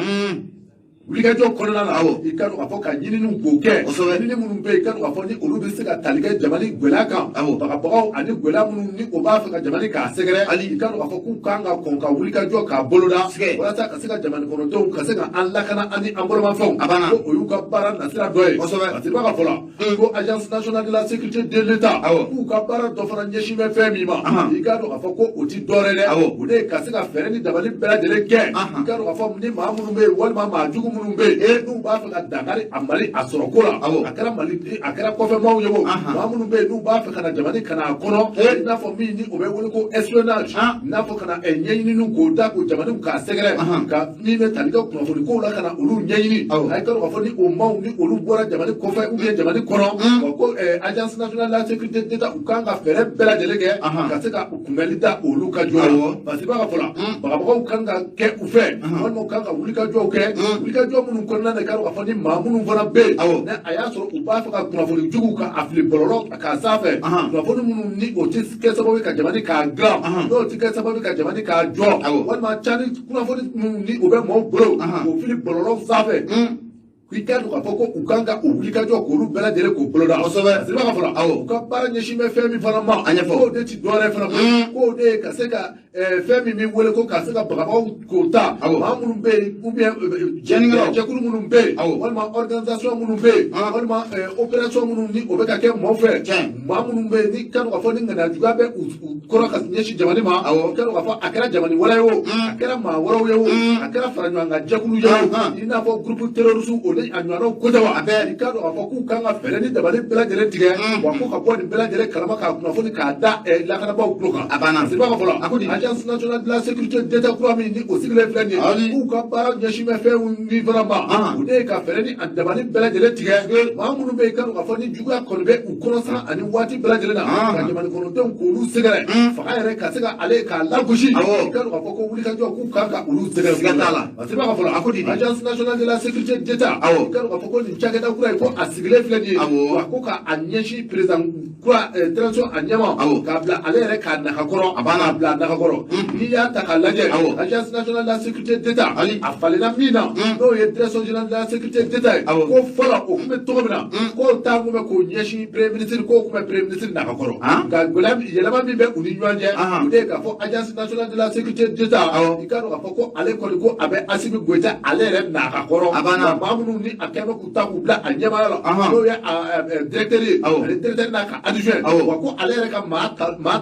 Wulikajɔ kɔnɔna na, i k'a dɔn k'a fɔ ka ɲininiw k'o kɛ, ɲinini minnu bɛ yen, i k'a dɔn k'a fɔ ni olu bɛ se ka tali kɛ jamana gɛlɛya kan, bagabagaw ani gɛlɛya minnu ni o b'a fɛ ka jamana k'a sɛgɛrɛ, i k'a dɔn k'a fɔ k'u kan ka kɔn ka wulikajɔ k'a boloda, walasa ka se ka jamana kɔnɔdenw ka se ka an lakana ani an bolomafɛnw, ko o y'u ka baara nasira dɔ ye. Parce que b'a ka fɔ la ko Agence nationale de la sécurité de l'État, k'u ka baara dɔ fana ɲɛsin bɛ fɛn min ma, i k'a dɔn k'a fɔ ko o ti dɔwɛrɛ dɛ, o de ye ka se ka fɛɛrɛ ni dabali bɛɛ lajɛlen kɛ, i k'a dɔn k'a fɔ ni maa minnu bɛ yen walima maa jugu minnu bɛ yen n'u b'a fɛ ka dankari a Mali a sɔrɔ ko la, a kɛra Mali a kɛra kɔfɛmaaw ye o, maa minnu bɛ yen n'u b'a fɛ ka na jamana ka na a kɔnɔ, i n'a fɔ min ni o bɛ wele ko espionnage, i n'a fɔ ka na ɲɛɲininiw k'o da k'o jamanaw k'a sɛgɛrɛ, ka min bɛ tali kɛ kunnafoni kow la ka na olu ɲɛɲini, a ye k'a dɔn k'a fɔ ni o maaw ni olu bɔra jamana kɔfɛ ou bien jamana kɔnɔ, wa ko Agence nationale de la sécurité d'État u kan ka fɛɛrɛ bɛɛ lajɛlen kɛ ka se ka kunbɛli da olu ka jɔ la. Parce que b'a ka fɔ la, bagabagaw kan ka kɛ u fɛ, walima u kan ka wulikajɔw kɛ, wulikajɔ minnu kɔnɔna na, i k'a dɔn k'a fɔ ni maa minnu fana bɛ yen, ni a y'a sɔrɔ u b'a fɛ ka kunnafoni juguw ka a fili bɔlɔlɔ k'a sanfɛ, kunnafoni minnu ni o tɛ kɛ sababu ye ka jamana k'a dilan, n'o tɛ kɛ sababu ye ka jamana k'a jɔ, walima cani kunnafoni minnu ni o bɛ maaw bolo k'o fili bɔlɔlɔ sanfɛ, i k'a dɔn k'a fɔ ko u kan ka o wulikajɔ k'olu bɛɛ lajɛlen k'o boloda. Kosɛbɛ. Siriba ka fɔ la, u ka baara ɲɛsin bɛ fɛn min fana ma, a ɲɛfɔ, k'o de ti dɔwɛrɛ fana koyi, k'o de ye ka se ka fɛn min bɛ wele ko ka se ka bagabagaw k'o ta, maa minnu bɛ yen ou bien jɛkulu minnu bɛ yen, walima organisation minnu bɛ yen, walima opération minnu ni o bɛ ka kɛ maaw fɛ, maa minnu bɛ yen ni k'a dɔn k'a fɔ ni ŋaniya juguya bɛ u kɔrɔ ka ɲɛsin jamana ma, k'a dɔn k'a fɔ a kɛra jamana wɛrɛ ye o, a kɛra maa wɛrɛw ye o, a kɛra fara ɲɔgɔn kan jɛkulu ye o, i n'a fɔ groupe terroriste o ni a ɲɔgɔnnaw ko tɛ wa, i k'a dɔn k'a fɔ k'u kan ka fɛɛrɛ ni dabali bɛɛ lajɛlen tigɛ, wa ko ka bɔ nin bɛɛ lajɛlen kalama k'a kunnafoni k'a da lakanabaaw tulo kan. A banna. Siriba ka fɔ la, Agence nationale de la sécurité d'État kura min ni o sigilen filɛ nin ye, k'u ka baara ɲɛsin bɛ fɛn min fana ma, o de ye ka fɛɛrɛ ni a dabali bɛɛ lajɛlen tigɛ, maa minnu bɛ yen, i k'a dɔn k'a fɔ ni juguya kɔni bɛ u kɔnɔ san ani waati bɛɛ lajɛlen na, ka jamana kɔnɔdenw k'olu sɛgɛrɛ, fanga yɛrɛ ka se ka ale k'a lagosi, i k'a dɔn k'a fɔ ko wulikajɔ k'u kan ka olu sɛgɛrɛ. Siga t'a la. Siriba ka fɔ la, Agence nationale de la sécurité d'État, I k'a dɔn k'a fɔ ko nin cakɛda kura in, ko a sigilen filɛ nin ye, wa ko ka a ɲɛsin président kura transition a ɲɛma, k'a bila ale yɛrɛ k'a nakakɔrɔ. A banna. K'a bila a nakakɔrɔ. N'i y'a ta k'a lajɛ, Agence nationale de la sécurité d'État, a falenna min na, n'o ye Direction générale de la sécurité d'État ye, ko fɔlɔ o tun bɛ cogo min na, k'o taa kun bɛ k'o ɲɛsin premier ministre, k'o tun bɛ premier ministre nakakɔrɔ. Nka gɛlɛya yɛlɛma min bɛ u ni ɲɔgɔn cɛ, o de ye k'a fɔ Agence nationale de la sécurité d'État, i k'a dɔn k'a fɔ ko ale kɔni, ko a bɛ Assimi Goïta ale yɛrɛ nakakɔrɔ. A banna. Wa maa minnu ni a kɛn bɛ k'u ta k'u bila a ɲɛmaaya la, n'o ye a directeur ye, ani directeur n'a ka adjoint, wa ko ale yɛrɛ ka maa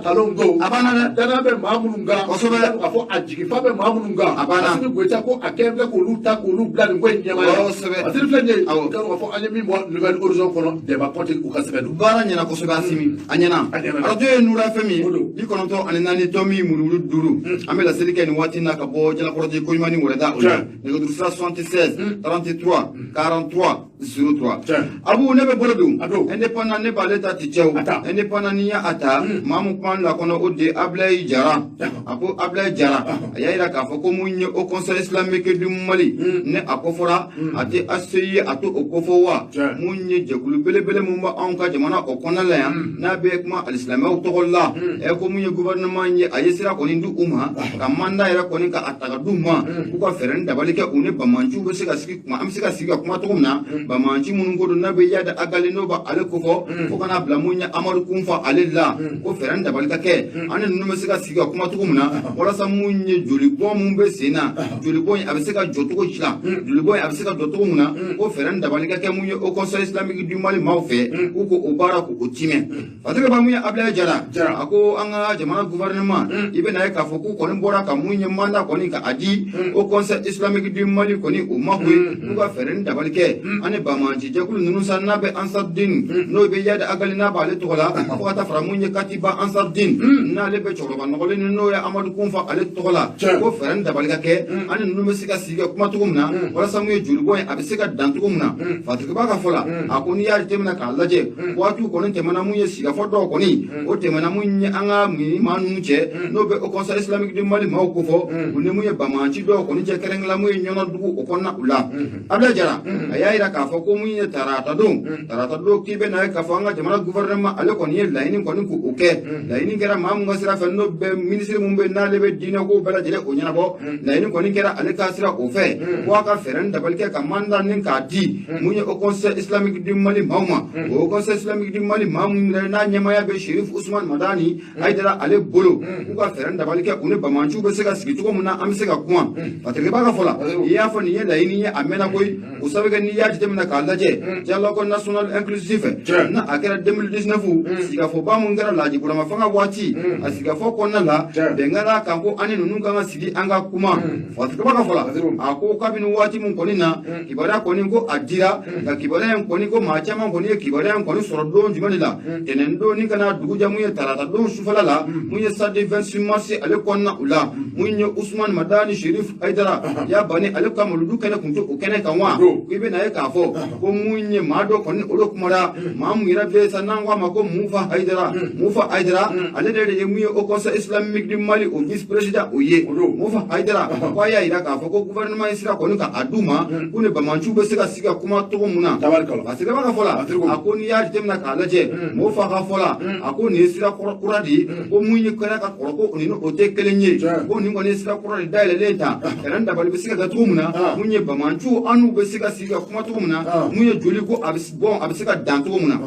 talenw don. A banna dɛ. Danaya bɛ maa minnu kan, i k'a dɔn k'a fɔ a jigifa bɛ maa minnu kan, A banna. Assimi Goïta ko a kɛn bɛ k'olu ta k'olu bila nin ko in ɲɛmaaya la. Asiri filɛ nin ye, i k'a dɔn k'a fɔ an ye min bɔ Nouvel Horizon kɔnɔ, Débat Kɔnte u ka sɛbɛn don. Baara ɲɛna kosɛbɛ, Asimi, a ɲɛna. A ɲɛna. Arajo ye Nura FM ye, O don. 94.5. An bɛ laseli kɛ nin waati in na ka bɔ Jalakɔrɔji Koɲuman ni Wɛrɛda o la. Nɛgɛjuru sira 76 33 43 03. Abu, ne bɛ bolo don. A don. Indépendant, ne b'ale ta ti cɛw. A ta. Indépendant, n'i y'a ta, maa mun kuma la kɔnɔ, o de ye Ablaye Jara. A ko Ablaye Jara, a y'a yira k'a fɔ ko mun ye Haut Conseil islamique du Mali, ne a ko fɔra a tɛ ACI, a t'o kofɔ wa? Mun ye jɛkulu belebele mun bɛ anw ka jamana o kɔnɔna la yan, n'a bɛ kuma alisilamɛw tɔgɔ la, ɛ ko mun ye gouvernement ye, a ye sira kɔni di u ma ka mandat yɛrɛ kɔni ka a ta ka d'u ma, k'u ka fɛɛrɛ ni dabali kɛ, u ni bamanciw bɛ se ka sigi kuma, an bɛ se ka sigi ka kuma cogo min na. Bamanci minnu ko don n'a bɛ Iyad Ag Ghali, n'o b'ale kofɔ, fo ka n'a bila mun ye Amadu Kunfa ale la, ko fɛɛrɛ ni dabali ka kɛ, an ni ninnu bɛ se ka sigi ka kuma cogo min na, walasa mun ye jolibɔn mun bɛ sen na, jolibɔn in a bɛ se ka jɔ cogo ji la, jolibɔn in a bɛ se ka jɔ cogo min na, ko fɛɛrɛ ni dabali ka kɛ mun ye Haut Conseil islamique du Mali maaw fɛ, k'u ko o baara k'o timɛ. Fatigi ba, mun ye Ablaye Jara, a ko an ka jamana gouvernement, i bɛna ye k'a fɔ k'u kɔni bɔra ka mun ye mandat kɔni ka a di Haut Conseil islamique du Mali kɔni o ma koyi, k'u ka fɛɛrɛ ni dabali kɛ an ni banbaanci jɛkulu ninnu sa, n'a bɛ Ansardine, n'o bɛ Iyad Ag Ghali, n'a b'ale tɔgɔ la, fo ka taa fara mun ye Katiba Ansardine, n'ale bɛ cɛkɔrɔba nɔgɔlen ni, n'o ye Amadu Kunfa ale tɔgɔ la, ko fɛɛrɛ ni dabali ka kɛ, an ni ninnu bɛ se ka sigi ka kuma cogo min na, walasa mun ye jolibɔn ye, a bɛ se ka dan cogo min na. Fatigi b'a ka fɔ la, a ko n'i y'a jateminɛ k'a lajɛ, waatiw kɔni tɛmɛna, mun ye sigikafɔ dɔw kɔni o tɛmɛna mun ye an ka maa ninnu cɛ, n'o bɛ Haut Conseil islamique du Mali maaw kofɔ, u ni mun ye banbaanci dɔw kɔni cɛ, kɛrɛnkɛrɛnnenya mun ye Ɲɔnɔdugu o kɔnɔna u la. Ablaye Jara a y'a yira k'a fɔ ko mun ye tarata don, tarata don, k'i bɛ na ye k'a fɔ an ka jamana gouvernement ale kɔni ye laɲini kɔni k'o kɛ. Laɲini kɛra maa mun ka sira fɛ, n'o bɛ ministre mun bɛ, n'ale bɛ diinɛ ko bɛɛ lajɛlen o ɲɛnabɔ, laɲini kɔni kɛra ale ka sira o fɛ, ko a ka fɛɛrɛ ni dabali kɛ ka mandat ni k'a di mun ye Haut Conseil islamique du Mali maaw ma. O Haut Conseil islamique du Mali maa mun yɛrɛ n'a ɲɛmaaya bɛ Chérif Ousmane Madani Haïdara ale bolo, k'u ka fɛɛrɛ ni dabali kɛ, u ni banbaanciw bɛ se ka sigi cogo min na, an bɛ se ka kuma. Fatigi b'a ka fɔ la, i y'a fɔ nin ye laɲini ye, a mɛnna koyi. O sabu kɛ, n'i y'a jateminɛ k'a lajɛ, dialogue national inclusif n'a a kɛra 2019, sigikafɔba mun kɛra Laji Burama fanga waati, a sigikafɔ kɔnɔna la, bɛn kɛra kan ko an ni ninnu kan ka sigi an ka kuma. Fatigi b'a ka fɔ la, a ko kabini waati mun kɔni na, kibaruya kɔni ko a dira, nka kibaruya in kɔni, ko maa caman kɔni ye kibaruya in kɔni sɔrɔ don jumɛn de la? Tɛnɛn don ni ka na dugujɛ, mun ye tarata don sufɛla la, mun ye samedi 26 mars ale kɔnɔna u la, mun ye Ousmane Madani Chérif Haïdara y'a bani ale ka muludu kɛnɛ kun tɛ o kɛnɛ kan wa? I bɛna ye k'a fɔ ko mun ye maa dɔ kɔni olu kumara, maa mun yɛrɛ bɛ sa n'an ko a ma ko Mufa Haïdara. Mufa Haïdara ale de ye mun ye Haut Conseil islamique du Mali o vice président o ye. Mufa Haïdara ko a y'a yira k'a fɔ ko gouvernement ye sira kɔni ka a d'u ma, k'u ni banbaanciw bɛ se ka sigi ka kuma cogo mun na. A sɛbɛn ka fɔ la, a ko n'i y'a jateminɛ k'a lajɛ, Mufa ka fɔ la, a ko nin ye sira kura de ye, ko mun ye kɛra ka kɔrɔ, ko nin o tɛ kelen ye, ko nin kɔni ye sira kura de dayɛlɛlen ta, fɛɛrɛ dabali bɛ se ka kɛ cogo min na, mun ye banbaanciw an n'u bɛ se ka sigi ka kuma cogo min na, mun ye joli ko a bɛ bɔn, a bɛ se ka dan cogo min na.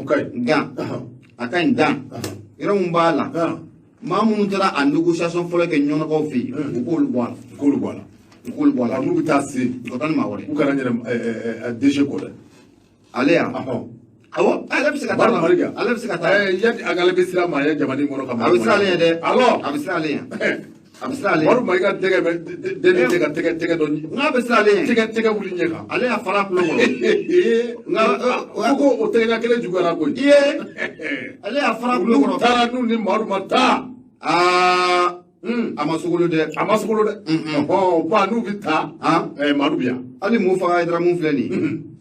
Gan a ka ɲi dan yɔrɔ mun b'a la, maa minnu taara a négociation fɔlɔ kɛ ɲɔnɔkaw fɛ yen, u k'olu bɔ a la. U k'olu bɔ a la. U k'olu bɔ a la. N'u bɛ taa se u ka taa ni maa wɛrɛ. U kana ɲinɛ DG kɔ dɛ. Ale yan. Awɔ, ale bɛ se ka taa. Ale bɛ se ka taa. Iyad Ag Ghali bɛ siran maa ɲɛ jamana in kɔnɔ ka A bɛ siran ale ɲɛ dɛ. Alors. A bɛ siran ale ɲɛ. A bɛ siran ale ɲɛ. Madu Mayiga tɛgɛ bɛ den tɛ ka tɛgɛ dɔ. N'a bɛ siran ale ɲɛ. Tɛgɛ wuli ɲɛ kan. Ale y'a fara kulo kɔnɔ. Nka ko o tɛgɛ ɲɛ kelen juguyara koyi. I ye. Ale y'a fara kulo kɔnɔ. N'u taara n'u ni Madu ma taa. Aa. A ma sogolo dɛ. A ma sogolo dɛ. Ɔhɔn, ba n'u bɛ taa. Madu bɛ yan. Hali Mufa Haïdara mun filɛ nin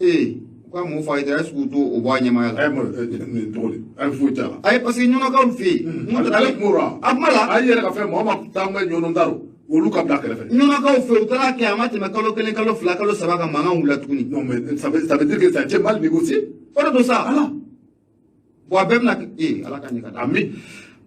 ye. Ee. Ka Mufa Haïdara, est-ce que t'o o bɔ a ɲɛmaaya la? Nin cogo di? Ayi, foyi t'a la. Ayi, parce que ɲɔnɔkaw fɛ yen. Ale kuma o la. A kuma la. A yɛrɛ ka fɛn maa ma taa n ka ɲɔnɔ da o. Olu ka bila kɛrɛfɛ. Ɲɔnɔkaw fɛ, u taara kɛ, a ma tɛmɛ kalo 1, kalo 2, kalo 3 kan, mankan wulila tuguni. Non, mais ça veut dire que ça a été mal négocié. O de don sa. Ala. Bon, a bɛɛ bɛna ee, Ala ka ɲɛ ka da. Ami.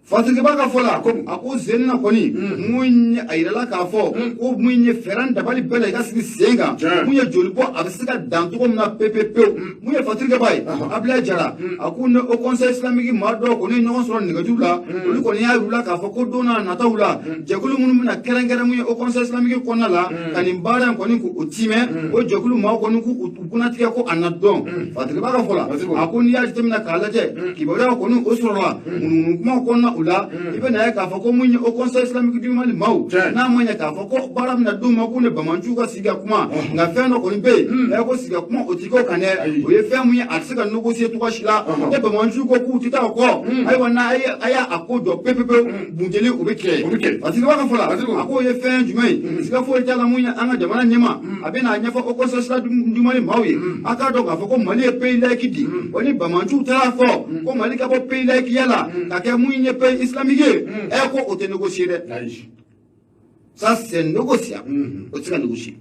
Fatigiba ka fɔ la, a ko sen na kɔni, mun ye a yirala k'a fɔ ko mun ye fɛɛrɛ dabali bɛɛ la i ka sigi sen kan, mun ye joli bɔ a bɛ se ka dan cogo min na pewu pewu. Mun ye Fatirikɛba ye, Abdoulaye Jara, a ko ne Haut Conseil islamique maa dɔw kɔni ye ɲɔgɔn sɔrɔ nɛgɛjuru la, olu kɔni y'a yir'u la k'a fɔ ko don n'a nataw la, jɛkulu minnu bɛna kɛrɛnkɛrɛn mun ye Haut Conseil islamique kɔnɔna la ka nin baara in kɔni k'o timɛ, o jɛkulu maaw kɔni k'u kunatigɛ ko a na dɔn. Fatirikɛba ka fɔ la, a ko n'i y'a jateminɛ k'a lajɛ, kibaruya kɔni o sɔrɔla munumunu kumaw kɔnɔna o la, i bɛ na ye k'a fɔ ko mun ye Haut Conseil islamique du Mali maaw, n'a ma ɲɛ k'a fɔ ko baara bɛna d'u ma k'u ni bamanciw ka sigi ka kuma, nka fɛn dɔ kɔni bɛ yen, ɛ ko sigi ka kuma o ti k'o kan dɛ, o ye fɛn mun ye, a tɛ se ka négocier cogoya si la. Ne bamanciw ko k'u tɛ taa o kɔ, ayiwa, n'a y'a ko jɔ pewu pewu, bunteli o bɛ kɛ. Parce que b'a ka fɔ la, a k'o ye fɛn jumɛn ye, siga foyi t'a la, mun ye an ka jamana ɲɛmaa, a bɛ n'a ɲɛfɔ Haut Conseil islamique du Mali maaw ye, a k'a dɔn k'a fɔ ko Mali ye pays laïque de, wa ni bamanciw taara fɔ ko Mali ka bɔ pays laïque ya la ka kɛ mun ye pays islamique ye, ɛ ko o tɛ négocier dɛ. Ça c'est négociable, o tɛ se ka négocier.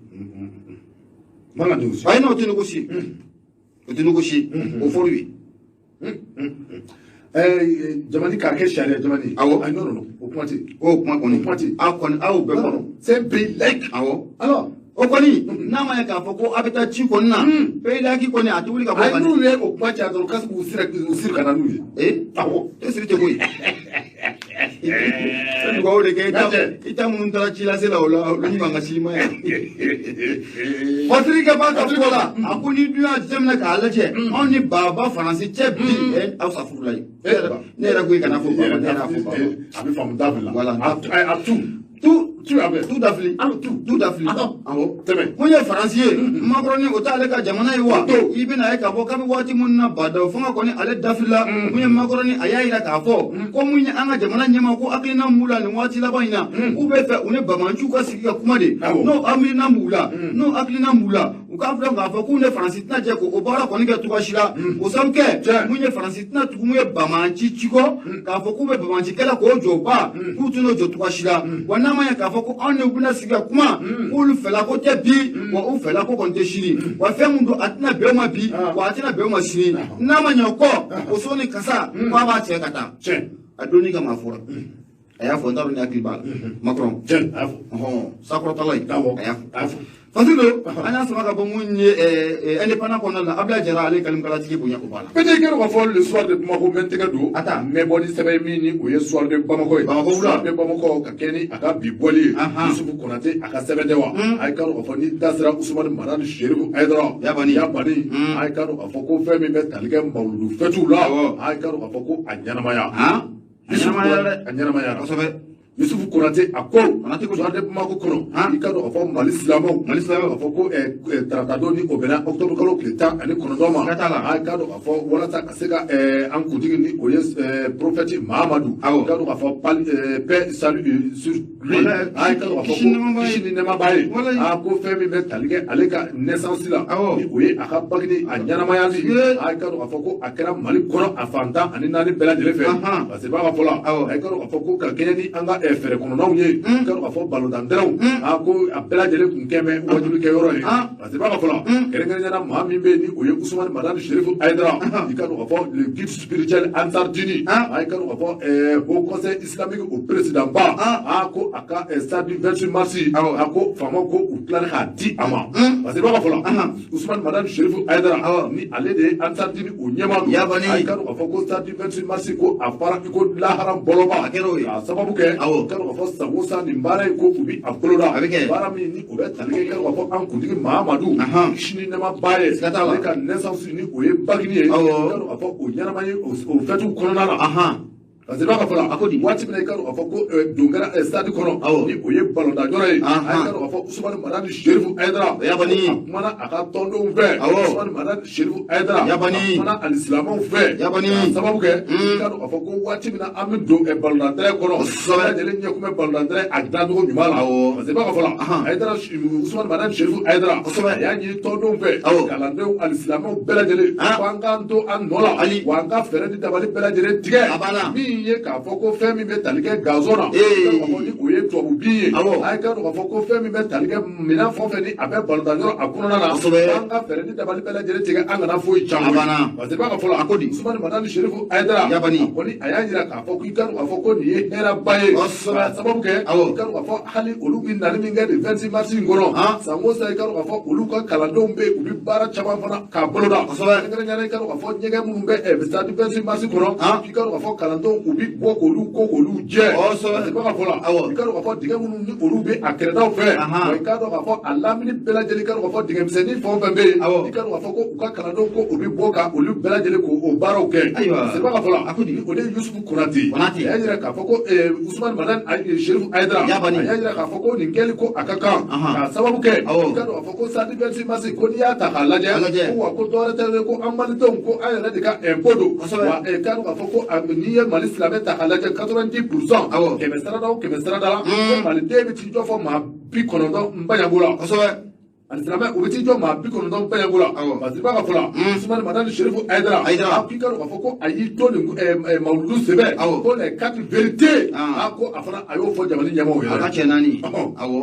Man ka négocier. Ayi, non, o tɛ négocier, o tɛ négocier, o fɔr'u ye. Jamani k'a kɛ sariya jamani. Awɔ. Ayi, non, non, non, o kuma tɛ. O kuma kɔni. O kuma tɛ. Aw kɔni, aw bɛɛ kɔnɔ. C'est un pays laïque. Awɔ. Alors. O kɔni, n'a ma ɲɛ k'a fɔ ko a bɛ taa ci kɔni na, pays laïque kɔni a tɛ wuli ka bɔ. Ayi, n'u ye o kuma caya dɔrɔn, k'a k'u siri ka na n'u ye. Ee. Awɔ. E siri tɛ koyi. E dugawu de kɛ i ta minnu taara ci lase la, o la olu ɲuman ka s'i ma yan. Fatirikɛ b'a ka fɔ la, a ko ni dun y'a jateminɛ k'a lajɛ, anw ni baba Faransi cɛ bi, aw sa furu la ye. Ne yɛrɛ ko i kana fɔ baba, ne yɛrɛ y'a fɔ baba. A bɛ faamu dabila. Voilà. A tu. Tout Tu avais. Tout dafili. Tout. Tout dafili. Awɔ. Tɛmɛ. Mun ye Faransi ye, Macron o t'ale ka jamana ye wa? I bɛna ye k'a fɔ kabi waati mun na Badaw fanga kɔni ale dafilila, mun ye Macron a y'a yira k'a fɔ ko mun ye an ka jamana ɲɛmaa ko hakilina b'u la nin waati laban in na, k'u bɛ fɛ u ni bamanciw ka sigi ka kuma de, n'o hakilina b'u la, n'o hakilina b'u la, u k'a filɛ k'a fɔ k'u ni Faransi tɛna jɛ k'o baara kɔni kɛ cogoya si la. O sababu kɛ mun ye, Faransi tɛna tugu mun ye bamanci ci kɔ, k'a fɔ k'u bɛ bamanci kɛlɛ k'o jɔ ba, k'u tɛn'o jɔ cogoya si la. Wa n'a ma ɲɛ k'a fɔ ko anw de bɛna sigi ka kuma, k'olu fɛla ko tɛ bi, wa u fɛla ko kɔni tɛ sini, wa fɛn mun don, a tɛna bɛn o ma bi, wa a tɛna bɛn o ma sini, n'a ma ɲɛ o kɔ, o so ni kasa k'a b'a cɛ ka taa. A donni kama a fɔra, a y'a fɔ, n t'a dɔn ni hakili b'a la, Macron. A y'a fɔ. Sakɔrɔtala ye. Awɔ. A y'a fɔ. A y'a fɔ. Fasilo, an y'a sama ka bɔ mun ye indépendant kɔnɔna la, Abdoulaye Jara ale kalimakalatigi bonya o b'a la. Peut-être k'a fɔ le soir de Bamako, n bɛ n tɛgɛ don. A ta. N bɛ bɔ ni sɛbɛn min ni o ye soir de Bamako ye. Bamako wula. Soir de Bamako ka kɛ ni a ka bi bɔli ye. Yusufu Konate a ka sɛbɛn tɛ wa? A ye k'a dɔn k'a fɔ ni da sera Usumani Madani Serifu Hayidara. Yabani. Yabani. A ye k'a dɔn k'a fɔ ko fɛn min bɛ tali kɛ mawuludu fɛtiw la. Awɔ. A ye k'a dɔn k'a fɔ ko a ɲɛnamaya. A ɲɛnamayara dɛ. A ɲɛnamayara. Kosɛbɛ. Yusufu Konate a ko Konate ko soir de Bamako kɔnɔ, Han. i ka dɔn k'a fɔ Mali silamɛw, Mali silamɛw. k'a fɔ ko tarata don ni o bɛnna octobre kalo tile 19 ma, Siga t'a la. A ka dɔn k'a fɔ walasa ka se ka an kuntigi ni o ye prophète Mahamadu, Awɔ. i ka dɔn k'a fɔ paix salut sur lui, Walayi, a ka dɔn k'a fɔ kisi ni nɛɛma ko b'a ye. kisi ni nɛɛma b'a ye, Walayi. a ko fɛn min bɛ tali kɛ ale ka naissance la, Awɔ. ni o ye a ka bange a ɲɛnamayali, Ye. a ka dɔn k'a fɔ ko a kɛra Mali kɔnɔ a fan 14 bɛɛ lajɛlen fɛ, parce que b'a ka fɔ la, Awɔ. a ka dɔn k'a fɔ ko ka kɛɲɛ ni an ka fɛɛrɛ kɔnɔnaw ye, i ka dɔn k'a fɔ balontan a ko a bɛɛ lajɛlen kun kɛ bɛ wajuli kɛ yɔrɔ ye, parce que b'a ka fɔ la, kɛrɛnkɛrɛnnenya la maa min bɛ yen ni o ye Usumani Madani Serifu Hayidara, i ka dɔn k'a fɔ le guide spirituel Ansar Dini, a ka dɔn k'a fɔ Haut Conseil islamique o président ba, a ko a ka stade du 28 mars, Awɔ. a ko faamaw ko u tilala k'a di a ma, parce que b'a ka fɔ la, Usumani Madani Serifu Hayidara, Awɔ. ni ale de ye Ansar Dini o ɲɛmaa don, Yabani. a ka dɔn k'a fɔ ko stade du 28 mars ko a fara i ko lahara bɔlɔba, A kɛra o ye. k'a sababu kɛ, Awɔ. i ka dɔn k'a fɔ san o san nin baara in ko u bi a boloda, A bɛ kɛ. baara min ni o bɛ tali kɛ, i ka dɔn k'a fɔ an kuntigi Mahamadu, kisi ni nɛɛma b'a ye, Siga t'a la. ale ka naissance ni o ye bagini ye, Awɔ. i ka dɔn k'a fɔ o ɲɛnama ye o fɛtiw kɔnɔna la. Parce que b'a ka fɔ la, A ko di? waati min na i ka dɔn k'a fɔ ko don kɛra stade kɔnɔ, Awɔ. ni o ye balontan yɔrɔ ye, a ka dɔn k'a fɔ Usumani Madani Serifu Hayidara, Yabani. a kumana a ka tɔndenw fɛ, Awɔ. Usumani Madani Serifu Hayidara, Yabani. a kumana alisilamɛw fɛ, Yabani. k'a sababu kɛ, i ka dɔn k'a fɔ ko waati min na an bɛ don balontan kɔnɔ, Kosɛbɛ. bɛɛ lajɛlen ɲɛ kun bɛ balontan a dilancogo ɲuman la, Awɔ. parce que b'a ka fɔ la, Hayidara, Usumani Madani Serifu Hayidara, Kosɛbɛ. a y'a ɲini tɔndenw fɛ, Awɔ. kalandenw, alisilamɛw bɛɛ lajɛlen, ko an k'an to an nɔ la, Ali. wa an ka fɛɛrɛ ni dabali bɛɛ lajɛlen tigɛ, A banna. min min ye k'a fɔ ko fɛn min bɛ tali kɛ gazon na, i k'a dɔn k'a fɔ ni o ye tubabu bin ye, a ye k'a dɔn k'a fɔ ko fɛn min bɛ tali kɛ minɛn fɛn o fɛn ni a bɛ balontan yɔrɔ a kɔnɔna na, an ka fɛɛrɛ ni dabali bɛɛ lajɛlen tigɛ an kana foyi can. Parce que i b'a ka fɔ la, a ko di Usumani Madani Serifu Hayidara a kɔni a y'a jira k'a fɔ k'i k'a dɔn k'a fɔ ko nin ye hɛrɛba ye, k'a sababu kɛ i k'a dɔn k'a fɔ hali olu bɛ nali min kɛ nin 26 mars in kɔnɔ, san o san i k'a dɔn k'a fɔ olu ka kalandenw bɛ yen, u bɛ baara caman fana k'a boloda, kɛrɛnkɛrɛnnenya la i k'a dɔn k'a fɔ ɲɛgɛn minnu bɛ stade 26 mars kɔnɔ, i k'a dɔn k'a fɔ kalandenw u bɛ bɔ k'olu ko k'olu jɛ. Parce que i b'a ka fɔ la, i k'a dɔn k'a fɔ dingɛ minnu ni olu bɛ a kɛrɛdaw fɛ, wa i k'a dɔn k'a fɔ a lamini bɛɛ lajɛlen, i k'a dɔn k'a fɔ dingɛmisɛnnin fɛn o fɛn bɛ yen, i k'a dɔn k'a fɔ ko u ka kalandenw ko u bɛ bɔ ka olu bɛɛ lajɛlen k'o baaraw kɛ. Parce que i b'a ka fɔ la, o de ye Yusufu Konate, a y'a jira k'a fɔ ko Usumani Madani Serifu Hayidara a y'a jira k'a fɔ ko nin kɛli ko a ka kan, k'a sababu kɛ i k'a dɔn k'a fɔ ko stade 26 mars ko n'i y'a ta k'a lajɛ, ko wa ko dɔwɛrɛ tɛ ko an malidenw ko an yɛrɛ de ka impôt don, wa i k'a dɔn k'a fɔ ko n'i ye Mali silamɛ ta k'a lajɛ 90%, 100 sarada o 100 sarada la, ko maliden bɛ t'i jɔ fɔ maa 90 n baɲanko la. Ani silamɛ u bɛ t'i jɔ maa 90 baɲanko la. Parce que i b'a ka fɔ la, Usumani Madani Serifu Hayidara a k'i k'a dɔn k'a fɔ ko a y'i to nin mawuludu sɛbɛn ko les quatre vérités, a ko a fana a y'o fɔ jamana ɲɛmaaw ye. A ka cɛ naani. Awɔ.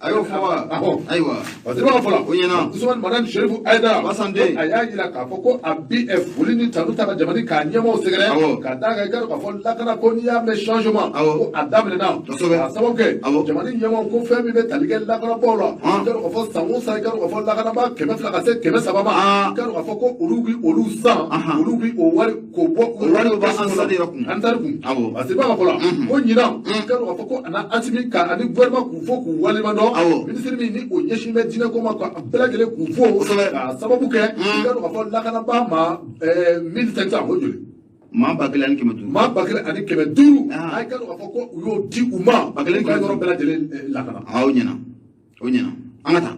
A y'o fɔ wa? Ayiwa. Parce que i b'a ka fɔ la, o ɲɛna. Usumani Madani Serifu Hayidara Wasande a y'a jira k'a fɔ ko a bi foli ni tanu ta ka jamana k'a ɲɛmaaw sɛgɛrɛ, ka d'a kan i k'a dɔn k'a fɔ lakana ko n'i y'a mɛn changement, ko a daminɛna, k'a sababu kɛ jamana ɲɛmaaw ko fɛn min bɛ tali kɛ lakanabaaw la, i k'a dɔn k'a fɔ san o san i k'a dɔn k'a fɔ lakanabaa 200 ka se 300 ma, i k'a dɔn k'a fɔ ko olu bi olu san, olu bi o wari k'o bɔ o wari bɛ bɔ ansari yɛrɛ kun. Ansari kun. Parce que i b'a ka fɔ la ko ɲinan i k'a dɔn k'a fɔ ko a na Asimi ka ani gouvernement k'u fo k'u waleɲuman dɔn, minisiri min ni o ɲɛsin bɛ diinɛ ko ma ka bɛɛ lajɛlen k'u fo, k'a sababu kɛ i k'a dɔn k'a fɔ lakanabaa ma 1500 o joli. Maa 1500. Maa 1500. A k'a dɔn k'a fɔ ko u y'o di u ma. 1500. U ka yɔrɔ bɛɛ lajɛlen lakana. O ɲɛna. O ɲɛna. An ka taa.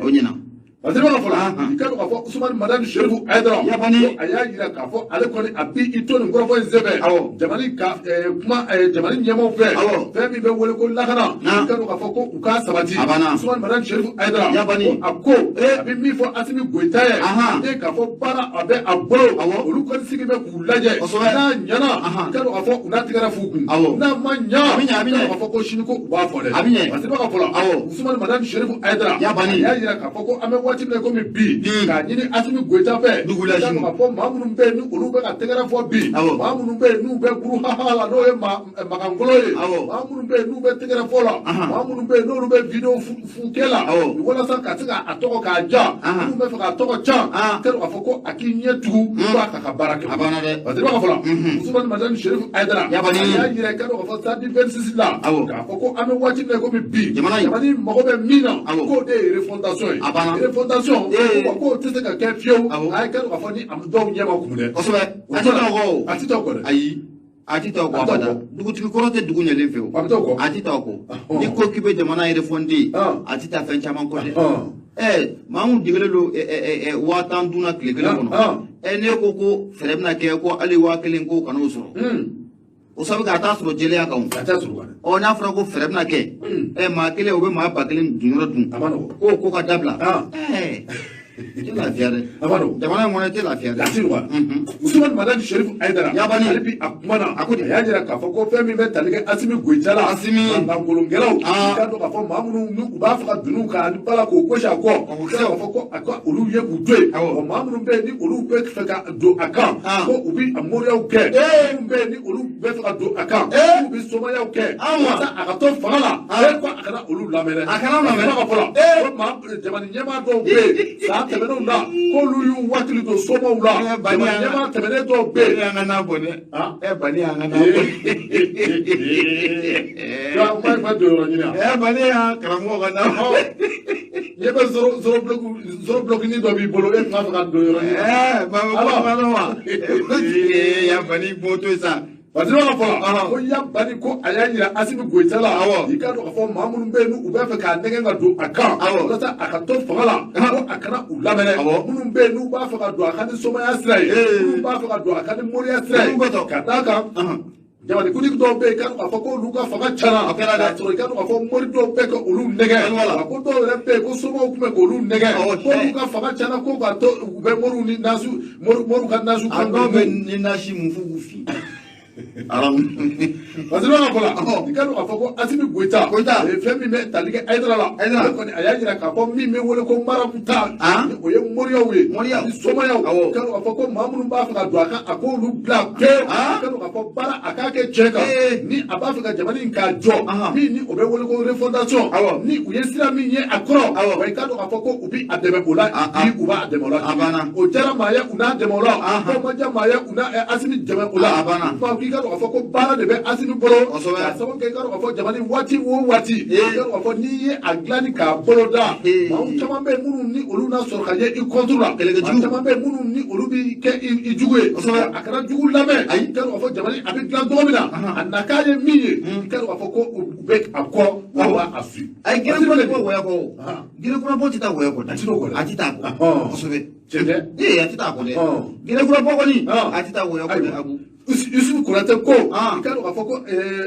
O ɲɛna. Parce que i b'a ka fɔ la, i k'a dɔn k'a fɔ Usumani Madani Serifu Hayidara a y'a jira k'a fɔ ale kɔni a bi i to nin kɔrɔfɔ in senfɛ, jamana ka kuma jamana ɲɛmaaw fɛ, fɛn min bɛ wele ko lakana, i k'a dɔn k'a fɔ ko u k'a sabati. Usumani Madani Serifu Hayidara a ko a bɛ min fɔ Asimi Goyita ye, ne k'a fɔ baara a bɛ a bolo, olu kɔni sigi bɛ k'u lajɛ, n'a ɲɛna i k'a dɔn k'a fɔ u n'a tigɛra f'u kun, n'a ma ɲa i k'a dɔn k'a fɔ ko sini ko u b'a fɔ dɛ. Parce que i b'a ka fɔ la, Usumani Madani Serifu Hayidara a y'a jira k'a fɔ ko an bɛ waati min na komi bi, k'a ɲini Asimi Goyita fɛ, k'a fɔ maa minnu bɛ yen ni olu bɛ ka tɛgɛrɛ fɔ bi, maa minnu bɛ yen n'u bɛ buru haha la n'o ye makangolo ye, maa minnu bɛ yen n'u bɛ tɛgɛrɛ fɔ la, maa minnu bɛ yen n'olu bɛ video fu kɛ la walasa ka se k'a tɔgɔ k'a ja, minnu bɛ fɛ k'a tɔgɔ can, k'a dɔn k'a fɔ ko a k'i ɲɛ tugu ko a ka baara kɛ. Parce que i b'a ka fɔ la, Usumani Madani Serifu Hayidara a y'a jira k'a dɔn k'a fɔ stade 26 la, k'a fɔ ko an bɛ waati min na komi bi, jamana mago bɛ min na k'o de ye refondation ye. Refondation k'o tɛ se ka kɛ fiyewu, a ye k'a dɔn k'a fɔ ni a dɔw ɲɛ ma kumu dɛ. Kosɛbɛ. A tɛ taa o kɔ o. A tɛ taa o kɔ dɛ. Ayi. A tɛ taa o kɔ abada. Dugutigi kɔrɔ tɛ dugu ɲɛlen fɛ o. A bɛ taa o kɔ. A tɛ taa o kɔ. N'i ko k'i bɛ jamana refonder, a tɛ taa fɛn caman kɔ dɛ. Maa mun degelen don 10,000 dunna tile kelen kɔnɔ. N'e ko ko fɛɛrɛ bɛna kɛ ko hali 1000 ko kan'o sɔrɔ. O sabu k'a t'a sɔrɔ jɛlenya kan o. A t'a sɔrɔ kan dɛ. Ɔ n'a fɔra ko fɛɛrɛ bɛna kɛ, maa kelen o bɛ maa 1000 dunyɔrɔ dun. A ma nɔgɔn. K'o ko ka dabila. I tɛ lafiya dɛ. A ma nɔgɔn. Jamana in kɔnɔ i tɛ lafiya dɛ. A tɛ nɔgɔya. Usumani Madani Serifu Hayidara. Yabani. Ale bi a kuma na. A ko di. A y'a jira k'a fɔ ko fɛn min bɛ tali kɛ Asimi Goyita la. Asimi. Mankankolonkɛlaw. I k'a dɔn k'a fɔ maa minnu ni u b'a fɛ ka dunun k'a ni bala k'o gosi a kɔ. I k'a dɔn k'a fɔ ko a ka olu ye k'u to yen. Wa maa minnu bɛ yen ni olu bɛ fɛ ka don a kan. Ko u bɛ moriyaw kɛ. Minnu bɛ yen ni olu bɛ fɛ ka don a kan. K'u bɛ somayaw kɛ. Walasa a ka to fanga la. Ko a kana olu lamɛn dɛ. A kana lamɛn. A ka fɔ la. Ko maa jamana ɲɛmaa dɔw bɛ yen san tɛmɛnenw na k'olu y'u hakili to somaw la. Jamana ɲɛmaa tɛmɛnen dɔw bɛ yen. E y'an ka n'a bɔ dɛ. Bani y'an ka n'a bɔ. Kuma in ma don yɔrɔ ɲini wa. Bani y'an karamɔgɔ ka n'a bɔ. Ɲɛ bɛ zéro bloquini dɔ b'i bolo, e tun b'a fɛ ka don yɔrɔ ɲini. Baba wa. Ya Bani bɔ to sa. Parce que i b'a fɔ la ko Yabani ko a y'a jira Asimi Goyita la, i k'a dɔn k'a fɔ maa minnu bɛ yen n'u b'a fɛ k'a nɛgɛn ka don a kan, walasa a ka to fanga la, ko a kana u lamɛn dɛ. Minnu bɛ yen n'u b'a fɛ ka don a kan ni somaya sira ye, minnu b'a fɛ ka don a kan ni moriya sira ye, ka d'a kan jamanakuntigi dɔw bɛ yen i k'a dɔn k'a fɔ k'olu ka fanga cayara, k'a sɔrɔ i k'a dɔn k'a fɔ mori dɔw bɛ ka olu nɛgɛ, ko dɔw yɛrɛ bɛ yen ko somaw tun bɛ k'olu nɛgɛ, k'olu ka fanga cayara ko k'a to u bɛ moriw ni nasiw moriw ka nasiw kan. A dɔw bɛ ni nasi mun f'u k'u fin. Aramu. Parce que ka fɔ la, i ka dɔn k'a fɔ ko Asimi Goyita, Goyita. Fɛn min bɛ tali kɛ Hayidara la, Hayidara. Ale kɔni a y'a jira k'a fɔ min bɛ wele ko marabuta, Ah. ni o ye moriyaw ye, Moriyaw. ni somayaw. Awɔ. I ka dɔn k'a fɔ ko maa minnu b'a fɛ ka don a kan, a k'olu bila pewu. Ah. I ka dɔn k'a fɔ baara a k'a kɛ tiɲɛ kan, Eh. ni a b'a fɛ ka jamana in k'a jɔ, Ahan. min ni o bɛ wele ko refondation, Awɔ. ni u ye sira min ye a kɔrɔ, Awɔ. wa i ka dɔn k'a fɔ ko u bɛ a dɛmɛ o la, Ah, ah. bi u b'a dɛmɛ o la. A banna. O diyara maa ye, u n'a dɛmɛ o la, Ahan. o ma diya maa ye, u n'a Asimi dɛmɛ o la. A banna. Fa k'i ka dɔn k'a fɔ ko baara de bɛ Asimi bolo. Kosɛbɛ. K'a sababu kɛ, i ka dɔn k'a fɔ jamana in waati o waati, Eh. i ka dɔn k'a fɔ n'i ye a dilanni k'a bolo da, Eh. maaw caman bɛ yen minnu ni olu n'a sɔrɔ ka ye i contre la, Kɛlɛkɛjugu. maa caman bɛ yen minnu ni olu bɛ kɛ i jugu ye. Kosɛbɛ. A kana jugu lamɛn. Ayi. I ka dɔn k'a fɔ jamana in a bɛ dilan cogo min na, Ahan. a nakan ye min ye, i ka dɔn k'a fɔ ko u bɛ a kɔ, wa b'a a suit. Ayi, gere kura tɛ bɔ wɔyɔ kɔ o. Ah. Gere kura bɔ tɛ taa wɔyɔ kɔ dɛ. A ti t'o kɔ dɛ. A ti taa kɔ. Ɔhɔn. Kosɛbɛ. Tiɲɛ tɛ? Ee, a ti taa kɔ dɛ. Ɔn. Gere kura bɔ kɔni, Ɔn. a ti taa wɔyɔ kɔ dɛ, Abu. Yusufu Konate ko, Ah. i ka dɔn k'a fɔ ko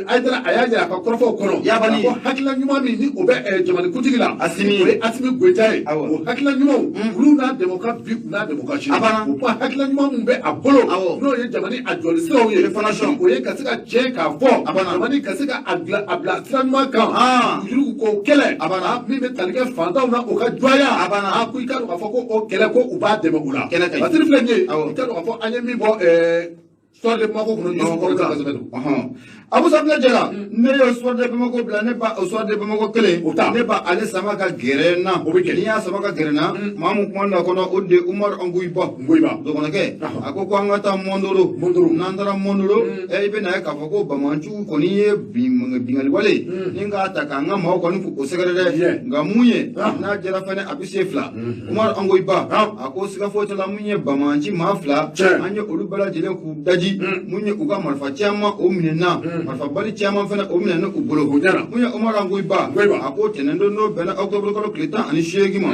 Hayidara a y'a jira a ka kɔrɔfɔw kɔnɔ, Yabali. k'a fɔ hakilina ɲuman min ni o bɛ jamanakuntigi la, Asimi. o ye Asimi Goyita ye, Awɔ. o hakilina ɲumanw, olu n'a dɛmɛ ka bi, u n'a dɛmɛ ka sini. A banna. O kuma hakilina ɲuman min bɛ a bolo, Awɔ. n'o ye jamana a jɔli siraw ye, Refondation. o ye ka se ka tiɲɛ k'a fɔ, A banna. jamana ka se ka a bila a bila sira ɲuman kan, Ah. yurugu k'o kɛlɛ, A banna. ah, min bɛ tali kɛ fantanw na, o ka jɔnya, A banna. ah, ko i ka dɔn k'a fɔ ko o kɛlɛ ko u b'a dɛmɛ o la. Kɛlɛ ka ɲi. Basiri filɛ nin ye, Awɔ. i ka dɔn k'a fɔ an ye min bɔ Soir de Bamako kɔnɔ, Yusufu Konate ka sɛbɛn don. Ɔhɔn. Abu Safinɛ Jara, ne ye Soir de Bamako bila, ne ba o Soir de Bamako kelen, O ta. ne ba ale sama ka gɛrɛ n na. O bɛ kɛ. N'i y'a sama ka gɛrɛ n na, maa mun kuma la kɔnɔ, o de ye Umaru Angoyiba. Ngoyiba. Dɔgɔnɔkɛ, Ɔhɔn. a ko ko an ka taa Mondoro. Mondoro. N'an taara Mondoro, i bɛ na ye k'a fɔ ko Bamanciw kɔni ye binkanni wale ni k'a ta k'an ka maaw kɔni k'o sɛgɛrɛ dɛ. Yeah. Nka mun ye, Ah. n'a jɛra fɛnɛ a bɛ se fila. Umaru Angoyiba, Ah. a ko siga foyi t'a la, mun ye Bamanci maa fila, Tiɲɛ. an ye olu bɛɛ lajɛlen k'u daji, mun ye u ka marifa caman o minɛna, marifabali caman fɛnɛ o minɛna u bolo. O ɲɛna. Mun ye Umaru Angoyiba, Ngoyiba. a ko tɛnɛndon n'o bɛnna octobre kalo tile 18 ma,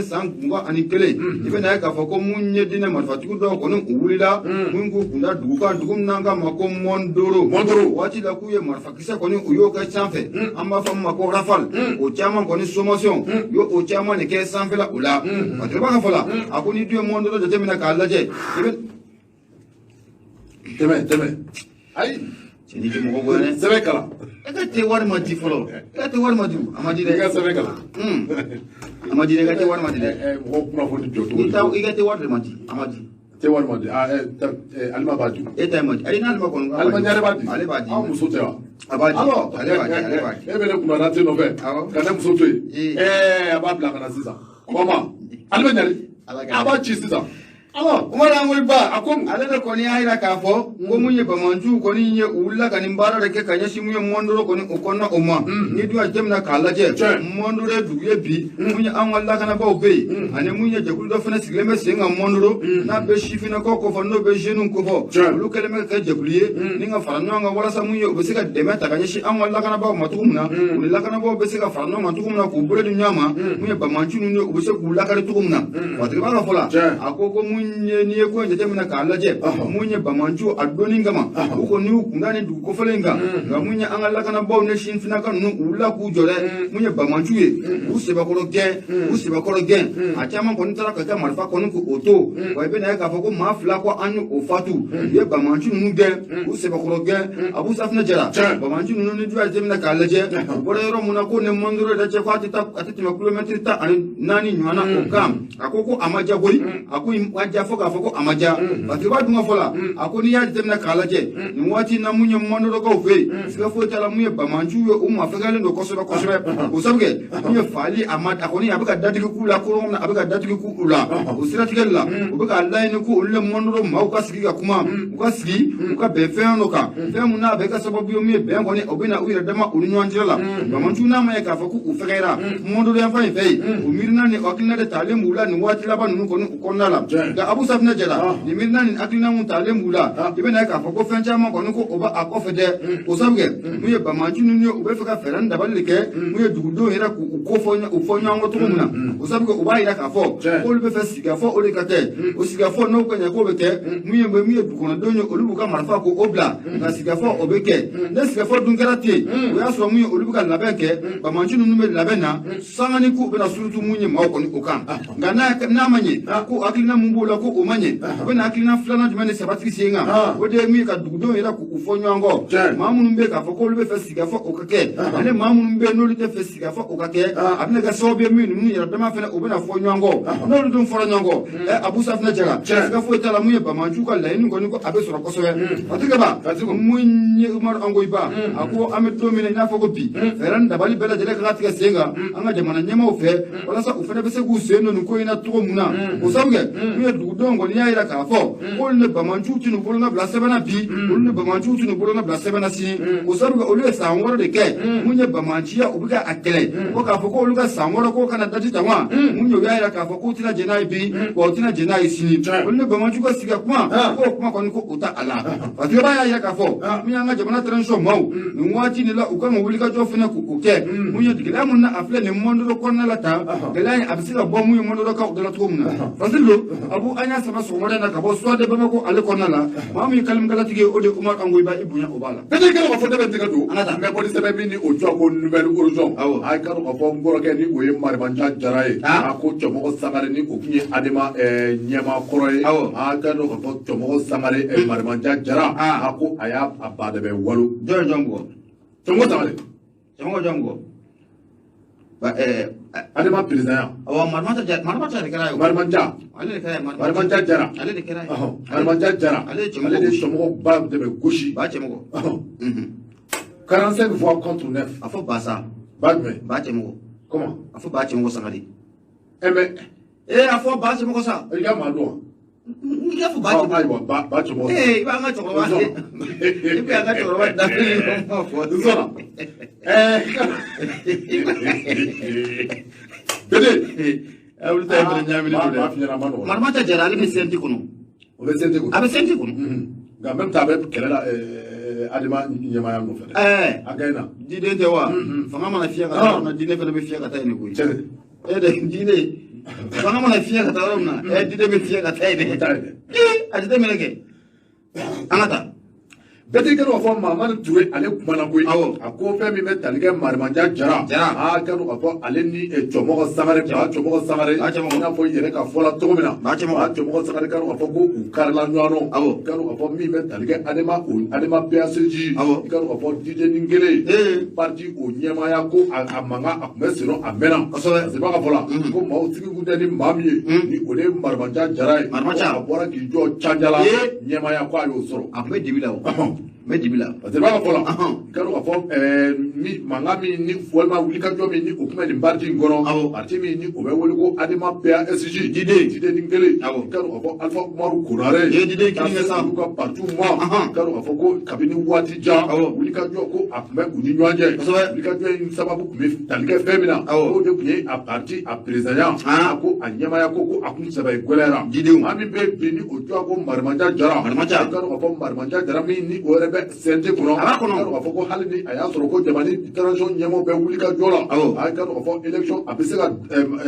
san 2021, i bɛna ye k'a fɔ ko mun ye diinɛ marifatigi dɔw kɔni u wulila, mun k'u kunda dugu kan, dugu min n'an k'a ma ko Mondoro. Mondoro. Waati la k'u ye marifakisɛ kɔni u y'o kɛ sanfɛ, an b'a fɔ min ma ko rafale, o caman kɔni sommation u y'o o caman de kɛ sanfɛla o la. Patiriba ka fɔ la, a ko n'i dun ye Mondoro jateminɛ k'a lajɛ, i bɛ Tɛmɛ tɛmɛ. Ayi. Cɛ, n'i tɛ mɔgɔ bonya dɛ. Sɛbɛn kalan. E ka te wari ma di fɔlɔ, e ka te wari ma di, a ma di I ka dɛ. sɛbɛn kalan. A ma di dɛ, i ka te wari ma di dɛ. Mɔgɔw kunnafoni jɔ cogo I ta, di? i ka te wari de ma di, a ma di. Te wari ma di. Ah, Alima b'a di. E ta ye ma di, ayi, n'ale ma kɔni k'a b'a Alima di. Ɲare b'a di. Ale b'a di. Aw muso tɛ wa? A b'a di. Alors, Ale b'a di, ale b'a di. E bɛ ne kunna na te nɔfɛ. Awɔ. Ka ne muso to yen. Ee. A b'a bila ka na sisan. Kɔma. Alima Ɲare. Ala ka A b'a ci sisan. Alors, Umaru Angoyiba, A ko mun? ale de kɔni y'a jira k'a fɔ ko mun ye Bamanciw kɔni ye, u wulila ka nin baara de kɛ ka ɲɛsin mun ye Mondoro kɔni o kɔnɔna o ma. Ni dun y'a jateminɛ k'a lajɛ, Tiɲɛ. Mondoro ye dugu ye bi, mun ye an ka lakanabaaw bɛ yen, ani mun ye jɛkulu dɔ fana sigilen bɛ sen kan Mondoro, n'a bɛ sifinnakaw kofɔ, n'o bɛ jeunes kofɔ, Tiɲɛ. olu kɛlen bɛ ka kɛ jɛkulu ye ni ka fara ɲɔgɔn kan walasa mun ye u bɛ se ka dɛmɛ ta ka ɲɛsin an ka lakanabaaw ma cogo min na, u ni lakanabaaw bɛ se ka fara ɲɔgɔn kan cogo min na k'u bolo di ɲɔgɔn ma, mun ye Bamanci ninnu ye, u bɛ se k'u lakari cogo min na. Waatiba ka fɔ la, Tiɲɛ. a ko ko mun ye, n'i ye ko in jateminɛ k'a lajɛ, Ɔhɔn. mun ye Bamanciw a donni kama, u kɔni y'u kunda ni dugu kofɔlen in kan, nka mun ye an ka lakanabaaw ni sifinnaka ninnu, u wulila k'u jɔ dɛ, mun ye Bamanciw ye, u sɛbɛkɔrɔ gɛn, u sɛbɛkɔrɔ gɛn, a caman kɔni taara ka kɛ marifa kɔni k'o to wa. I bɛna ye k'a fɔ ko maa fila ko an ye o fatu, u ye Bamanci ninnu gɛn, u sɛbɛkɔrɔ gɛn. Abu Safinɛ Jara, Tiɲɛ. Bamanci ninnu ni du y'a jateminɛ k'a lajɛ, u bɔra yɔrɔ mun na, ko ni Mondoro yɛrɛ cɛ, ko a tɛ taa, a tɛ tɛmɛ kilomɛtiri 14 ɲɔgɔn na o kan. A ko ko a ma diya koyi, a ko a diya fo k'a fɔ ko a ma diya. Parce que b'a dun ka fɔ la, a ko n'i y'a jateminɛ k'a lajɛ nin waati in na, mun ye Mondorokaw fɛ yen, siga foyi t'a la, mun ye Bamanciw ye, u mafɛgɛlen don kosɛbɛ kosɛbɛ. O sabu kɛ mun ye faali, a ma, a kɔni a bɛ ka dadigi k'u la ko min na, a bɛ ka dadigi k'u la o siratigɛli la, u bɛ k'a laɲini ko olu le Mondoro maaw ka sigi ka kuma, u ka sigi u ka bɛn fɛn dɔ kan, fɛn mun n'a bɛ kɛ sababu ye mun ye bɛn kɔni o bɛ na u yɛrɛ dama u ni ɲɔgɔn cɛ la. Bamanciw n'a ma ye k'a fɔ k'u fɛgɛyara Mondoro yanfan in fɛ yen, o miirina ni hakilina de talen b'u la nin waati laban ninnu kɔni u kɔnɔna la. Tiɲɛ. Nka Abu Safinɛ Jara, Ah. nin miirina ni hakilina mun talen b'u la, Ah. i bɛna ye k'a fɔ ko fɛn caman kɔni ko o b'a kɔfɛ dɛ. O sabu kɛ mun ye Bamanci ninnu ye, u bɛ fɛ ka fɛɛrɛ ni dabali de kɛ mun ye dugudenw yɛrɛ k'u ko fɔ, u fɔ ɲɔgɔn kɔ cogo min na. O sabu kɛ u b'a yira k'a fɔ Tiɲɛ. k'olu bɛ fɛ sigikafɔ o de ka kɛ, o sigikafɔ n'o ka ɲɛ k'o bɛ kɛ mun ye dugukɔnɔdenw ye, olu b'u ka marifa k'o bila, nka sigikafɔ o bɛ kɛ. Ne sigikafɔ dun kɛra ten, o y'a sɔrɔ mun ye olu bɛ ka labɛn kɛ, Bamanci ninnu bɛ labɛn na sangani k'u bɛna surutu mun ye maaw kɔni o kan. Nka n'a ma ɲɛ ko hakilina mun b'o la ko o ma ɲɛ, u bɛna hakilina filanan jumɛn de sabati sen kan? O de ye min ye ka dugudenw yɛrɛ k'u fɔ ɲɔgɔn kɔ. Maa minnu bɛ yen k'a fɔ k'olu bɛ fɛ sigikafɔ o ka kɛ, ani maa minnu bɛ yen n'olu tɛ fɛ sigikafɔ o ka kɛ, a bɛna kɛ sababu ye min ninnu yɛrɛ dama fana u bɛna fɔ ɲɔgɔn kɔ. N'olu dun fɔra ɲɔgɔn kɔ, Abu Safinɛ Jara, siga foyi t'a la, mun ye banbaanciw ka laɲini kɔni ko a bɛ sɔrɔ kosɛbɛ. Patrick Ba, mun ye Umaru Angoyiba, a ko an bɛ don min na i n'a fɔ ko bi, fɛɛrɛ ni dabali bɛɛ lajɛlen kan ka tigɛ sen kan an ka jamana ɲɛmaaw fɛ, walasa u fana bɛ se k'u sen don nin ko in na cogo mun na. O sabu kɛ mun ye dugudenw kɔni y'a jira k'a fɔ k'olu ni banbaanciw tɛn'u bolonɔ bila sɛbɛn na bi, olu ni banbaanciw tɛn'u bolonɔ bila sɛbɛn na sini. O sabu kɛ olu ye san 6 de kɛ mun ye banbaanciya, u bɛ ka a kɛlɛ ko k'a fɔ k'olu ka san 6 k'o kana daji ta wa. Mun ye u y'a jira k'a fɔ k'u tɛna jɛn n'a ye bi, wa u tɛna jɛn n'a ye sini. Olu ni banbaanciw ka sigi ka kuma, k'o kuma kɔni ko o ta a la. Parce que b'a y'a jira k'a fɔ min y'an ka jamana transition maaw nin waati de la, u kan ka wulikajɔ fana k'o kɛ. Mun ye gɛlɛya mun na a filɛ nin Mondoro kɔnɔna la tan, gɛlɛya in a bɛ se ka bɔ mun ye Mondorokaw da la cogo min na. Fasiri don Abu, an y'a sama sɔgɔmada in na ka bɔ Soir de Bamako ale kɔnɔna la. Maa min ye kalimikalatigi ye, o de ye Umaru Angoyiba, i bonya o b'a la. Bɛɛ k'a dɔn k'a fɔ ne bɛ tɛgɛ don n bɛ bɔ ni sɛbɛn min ni o tɔgɔ ko Nouvel Horizon. A k'a dɔn k'a fɔ n kɔrɔkɛ ni o ye Marimanjan Jara ye, a ko Cɔmɔgɔ Sangare ni o tun ye Adema ɲɛmaa kɔrɔ ye. A k'a dɔn k'a fɔ Cɔmɔgɔ Sangare, Marimanjan Jara, a ko a y'a ba dɛmɛ walo. Jɔn ye jɔn bugɔ? Cɔmɔgɔ Sangare. Cɔmɔgɔ jɔn bugɔ? Adema président. Awɔ, Marimanjan de kɛra ye. Marimanjan. Ale de kɛra ye. Marimanjan Jara. Ale de kɛra ye. Marimanjan Jara. Ale ye Ale de Cɔmɔgɔ ba dɛmɛ gosi. Ba Cɛmɔgɔ. 45 voix contre 9. A fɔ Basa. Ba jumɛn? Ba Cɛmɔgɔ. Comment? A fɔ Ba Cɛmɔgɔ Sangare. Mais. A fɔ Ba Cɛmɔgɔ sa. I ka maa dɔn wa? N k'a fɔ Ba Cɛmɔgɔ. Ayiwa, Ba Cɛmɔgɔ. I b'an ka cɛkɔrɔba. I bɛ an ka cɛkɔrɔba da fɔ. N sɔnna. Bede. Olu ta ye fɛnɛ ɲaaminen don dɛ. B'a f'i ɲɛna, a ma nɔgɔn. Marimanjan Jara, ale bɛ CNT kɔnɔ. O bɛ CNT kɔnɔ. A bɛ CNT kɔnɔ. Nka même temps a bɛ kɛlɛ la Adema ɲɛmaaya nɔfɛ dɛ. A gagnera. Diden tɛ wa? Fanga mana fiyɛ ka taa yɔrɔ min na, diden fana bɛ fiyɛ ka taa yen de koyi. E de diden, fanga mana fiyɛ ka taa yɔrɔ min na, diden bɛ fiyɛ ka taa yen dɛ. A jateminɛ kɛ. An ka taa. Bɛɛ t'i k'a dɔn k'a fɔ Mahamani Ture ale kumana koyi. A ko fɛn min bɛ tali kɛ Marimanjan Jara. A k'a dɔn k'a fɔ ale ni Cɔmɔgɔ Sangare, Ba Cɔmɔgɔ Sangare. I n'a fɔ i yɛrɛ ka fɔ la cogo min na. Ba Cɔmɔgɔ Sangare k'a dɔn k'a fɔ ko u karila ɲɔgɔn nɔ. K'a dɔn k'a fɔ min bɛ tali kɛ Adema o Adema PACJ. I k'a dɔn k'a fɔ Didier Kelen. Parti o ɲɛmaaya ko a mankan a tun bɛ sen a mɛnna. Parce que b'a ka fɔ la ko maaw sigi kun tɛ ni maa min ye. Ni o de ye Marimanjan Jara ye. A bɔra k'i jɔ Canjala. Ɲɛmaaya ko a y'o sɔrɔ. A tun bɛ dibi la o. N bɛ dibi la. Parce que b'a ka fɔ la, i k'a dɔn k'a fɔ ni mankan min ni walima wulikajɔ min ni o tun bɛ nin parti in kɔnɔ. Parti min ni o bɛ wele ko Adema PASJ. Diden. Diden kelen. I k'a dɔn k'a fɔ Alpha Umaru Konare. Ye Diden kelen kɛ sa. Olu ka partiw ma. I k'a dɔn k'a fɔ ko kabini waati jan. Wulikajɔ ko a tun bɛ u ni ɲɔgɔn cɛ. Wulikajɔ in sababu tun bɛ tali kɛ fɛn min na. K'o de tun ye a parti a président. A ko a ɲɛmaaya ko a kun sɛbɛ gɛlɛyara. Didenw. Maa min bɛ bi ni o tɔgɔ ko Marimanjan Jara. Marimanjan. I k'a dɔn k'a fɔ Marimanjan Jara min ni o yɛrɛ bɛ CNT kɔnɔ. A b'a kɔnɔ. I k'a dɔn k'a fɔ ko hali ni a y'a sɔrɔ ko jamana transition ɲɛmɔgɔ bɛ wuli ka jɔ la. A k'a dɔn k'a fɔ élection a bɛ se ka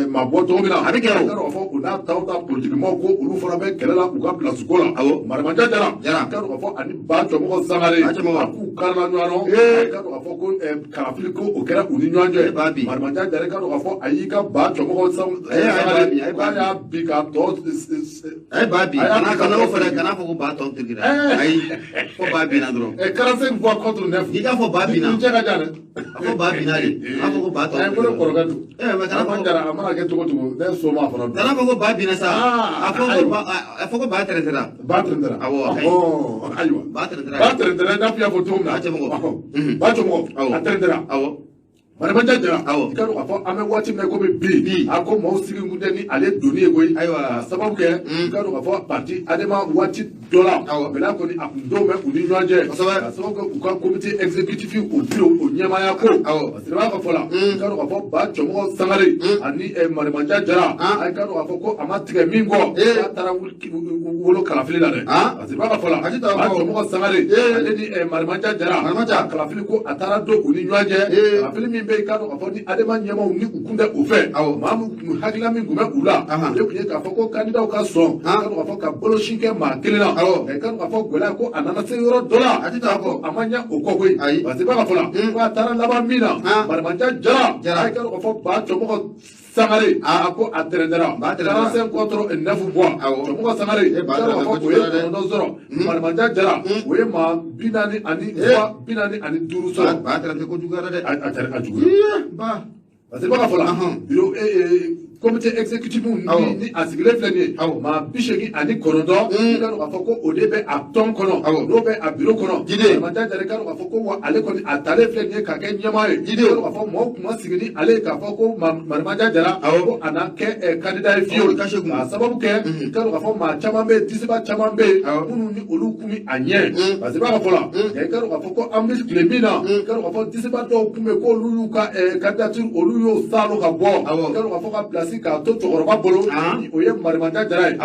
maa bɔ cogo min na. A bɛ kɛ o. A k'a dɔn k'a fɔ o n'a taw ta politikimaaw ko olu fana bɛ kɛlɛ la u ka place ko la. Marimanjan Jara. Jara. I k'a dɔn k'a fɔ ani Ba Cɔmɔgɔ Sangare. Ba Cɔmɔgɔ. A k'u karila ɲɔgɔn nɔ. A k'a dɔn k'a fɔ ko kalafili ko o kɛra u ni ɲɔgɔn cɛ. Ba bi. Marimanjan Jara, i k'a dɔn k'a fɔ a y'i ka Ba Cɔmɔgɔ Sangare. K'a y'a bi k'a tɔ. A ye ba bi. Kana o fana kana fɔ ko ba tɔ tirikira. Ayi, fo ba binna dɔrɔn. 45 voix contre 9. I k'a fɔ ba binna. I cɛ ka jan dɛ. A fɔ ba binna de. A fɔ ko ba tɔ. Ayi, ko ne kɔrɔkɛ don. Mais kana fɔ. Jara, a mana kɛ cogo cogo, ne so ma fana don. Kana fɔ ko ba binna sa. A fɔ ko ba tɛrɛntɛra. Ba tɛrɛntɛra. Awɔ. Ayiwa. Ba tɛrɛntɛra. Ba tɛrɛntɛra, i n'a fɔ i y'a fɔ cogo min na. Ba Cɛmɔgɔ. Ba Cɛmɔgɔ. A tɛrɛntɛra. Awɔ. Marimanjan Jara. I k'a dɔn k'a fɔ an bɛ waati min na komi bi, a ko maaw sigi kun tɛ ni ale donni ye koyi. Ayiwa. K'a sababu kɛ, i k'a dɔn k'a fɔ parti Adema waati dɔ la. Gɛlɛya kɔni a kun dɔw bɛ u ni ɲɔgɔn cɛ. K'a sababu kɛ u ka comité exécutif o bureau o ɲɛmaaya ko. Parce que b'a ka fɔ la, i k'a dɔn k'a fɔ Ba Cɔmɔgɔ Sangare ani Marimanjan Jara. A k'a dɔn k'a fɔ ko a ma tigɛ min kɔ. K'a taara wolo kalafili la dɛ. Parce que b'a ka fɔ la, Ba Cɔmɔgɔ Sangare ale ni Marimanjan Jara. Kalafili ko a taara don u ni ɲɔgɔn cɛ. Kalafili min bɛ yen, k'a dɔn k'a fɔ ni Adema ɲɛmaaw ni u kun tɛ o fɛ. Maa min kun hakilina min kun bɛ u la. O de kun ye k'a fɔ ko candidat ka sɔn. K'a dɔn k'a fɔ ka bolosin kɛ maa kelen na. K'a dɔn k'a fɔ gɛlɛya ko a nana se yɔrɔ dɔ la. A tɛ taa kɔ. A ma ɲɛ o kɔ koyi. Parce que b'a ka fɔ la, ko a taara laban min na. Marimanjan Jara. A k'a dɔn k'a fɔ Ba Cɔmɔgɔ Sangare, a ko a tɛrɛndɛra 45 contre 9 voix. Cɛmɔgɔ Sangare, i k'a dɔn k'a fɔ o ye 9 sɔrɔ. Marimanjan Jara, o ye maa 40 ani voix 45 sɔrɔ. Ba tɛrɛndɛ kojugu yɛrɛ dɛ. A juguya. Ba. Parce que i b'a fɔ la, bureau comité exécutif ni a sigilen filɛ nin ye, maa 89, i k'a dɔn k'a fɔ ko o de bɛ a tɔn kɔnɔ, n'o bɛ a bureau kɔnɔ. Marimanjan Jara, i k'a dɔn k'a fɔ ko wa ale kɔni a talen filɛ nin ye ka kɛ ɲɛmaa ye. I k'a dɔn k'a fɔ maaw tun ma sigi ni ale ye k'a fɔ ko Marimanjan Jara ko a na kɛ candidat ye fiyewu. K'a sababu kɛ, i k'a dɔn k'a fɔ maa caman bɛ yen, disiba caman bɛ yen minnu ni olu kun bɛ a ɲɛ. Parce que i b'a fɔ la, nka i k'a dɔn k'a fɔ ko an bɛ tile min na, i k'a dɔn k'a fɔ disiba dɔw tun bɛ yen k'olu y'u ka candidature, olu y'o saalo ka bɔ. I k'a dɔn k'a fɔ ka place k'a to cɛkɔrɔba bolo, ni o ye Marimanjan Jara ye.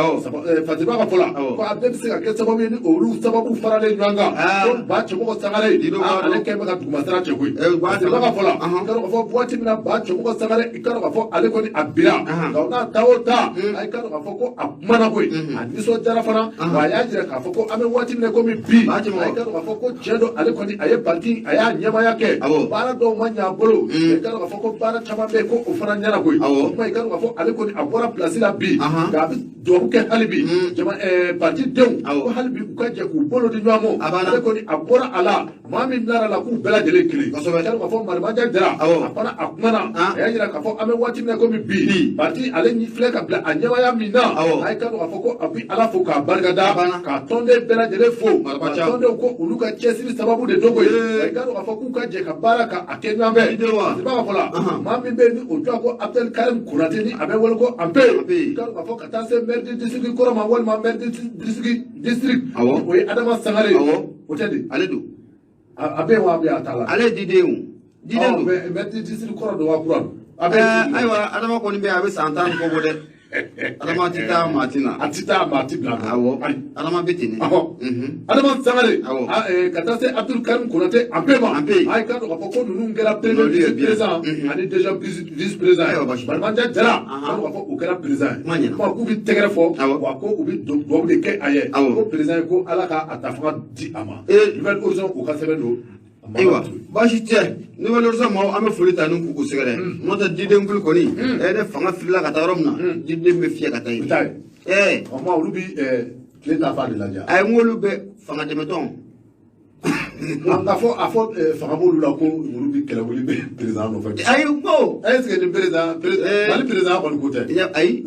Fatiba ka fɔ la ko a bɛɛ bɛ se ka kɛ sababu ye ni olu sababu faralen ɲɔgɔn kan, ko Ba Cɛmɔgɔ Sangare, ale kɛlen bɛ ka dugumasira cɛ koyi. Fatiba ka fɔ la, i k'a dɔn k'a fɔ waati min na Ba Cɛmɔgɔ Sangare, i k'a dɔn k'a fɔ ale kɔni a bira, nka o n'a ta o ta, i k'a dɔn k'a fɔ ko a kumana koyi, a nisɔndiyara fana, wa a y'a jira k'a fɔ ko an bɛ waati min na komi bi, a k'a dɔn k'a fɔ ko tiɲɛ don, ale kɔni a ye parti, a y'a ɲɛmaaya kɛ, baara dɔw ma ɲɛ a bolo, i k'a dɔn k'a fɔ ko baara caman bɛ yen ko o fana ɲɛna koyi. O kuma, i k'a dɔn k'a fɔ ale kɔni a bɔra place la bi, nka a bɛ dugawu kɛ hali bi jama parti denw ko hali bi u ka jɛ k'u bolo di ɲɔgɔn ma. Ale kɔni a bɔra a la, maa min bilara la k'u bɛɛ lajɛlen kelen. I k'a dɔn k'a fɔ Marimanjan Jara, a fana a kumana, a y'a jira k'a fɔ an bɛ waati min na komi bi, parti ale filɛ ka bila a ɲɛmaaya min na, a k'a dɔn k'a fɔ ko a bɛ Ala fo k'a barikada, k'a tɔnden bɛɛ lajɛlen fo, k'a tɔndenw ko olu ka cɛsiri sababu de don koyi. I k'a dɔn k'a fɔ k'u ka jɛ ka baara ka a kɛ ɲɔgɔn fɛ. I b'a fɔ la, maa min bɛ yen ni o tɔgɔ ko Abdel Karim Konate, ni a bɛ wele ko Anpe, i k'a dɔn k'a fɔ ka taa se maire de district kɔrɔ ma, walima maire de district, o ye Adama Sangare ye. O tɛ de? Ale don. A bɛ yen wa? A bɛ yen, a t'a la. Ale ye diden o. Diden don. Maire de district kɔrɔ don wa kura don? Ayiwa, Adama kɔni bɛ yen, a bɛ san 10 ni kɔ bɔ dɛ. Adama tɛ taa maa ti na. A tɛ taa maa ti bila. Awɔ. Adama bɛ ten dɛ. Adama Sangare. Ka taa se Abdul Karim Konate Anpe ma. Anpe. A ye k'a dɔn k'a fɔ ko ninnu kɛra premier vice président ani deuxième vice président ye. Marimanjan Jara, a dɔn k'a fɔ o kɛra président ye. Kuma k'u bɛ tɛgɛrɛ fɔ, wa ko u bɛ dugawu de kɛ a ye. Ko président ye ko Ala ka a ta fanga di a ma. Nouvel Horizon o ka sɛbɛn don. Ayiwa, baasi tɛ. Nouvel Horizon maaw, an bɛ foli ta ni k'u sɛgɛrɛ. N'o tɛ, diden kulu kɔni, ne fanga filila ka taa yɔrɔ min na, diden bɛ fiyɛ ka taa yen. O tuma olu bi tile ta fan de lajɛ. Ayi, n k'olu bɛ fanga dɛmɛtɔn. Nka fɔ a fɔ fanga b'olu la ko olu bi kɛlɛ wuli bɛ président nɔfɛ. Ayi, ko. Est ce que ni président, Mali président kɔni ko tɛ. Ayi.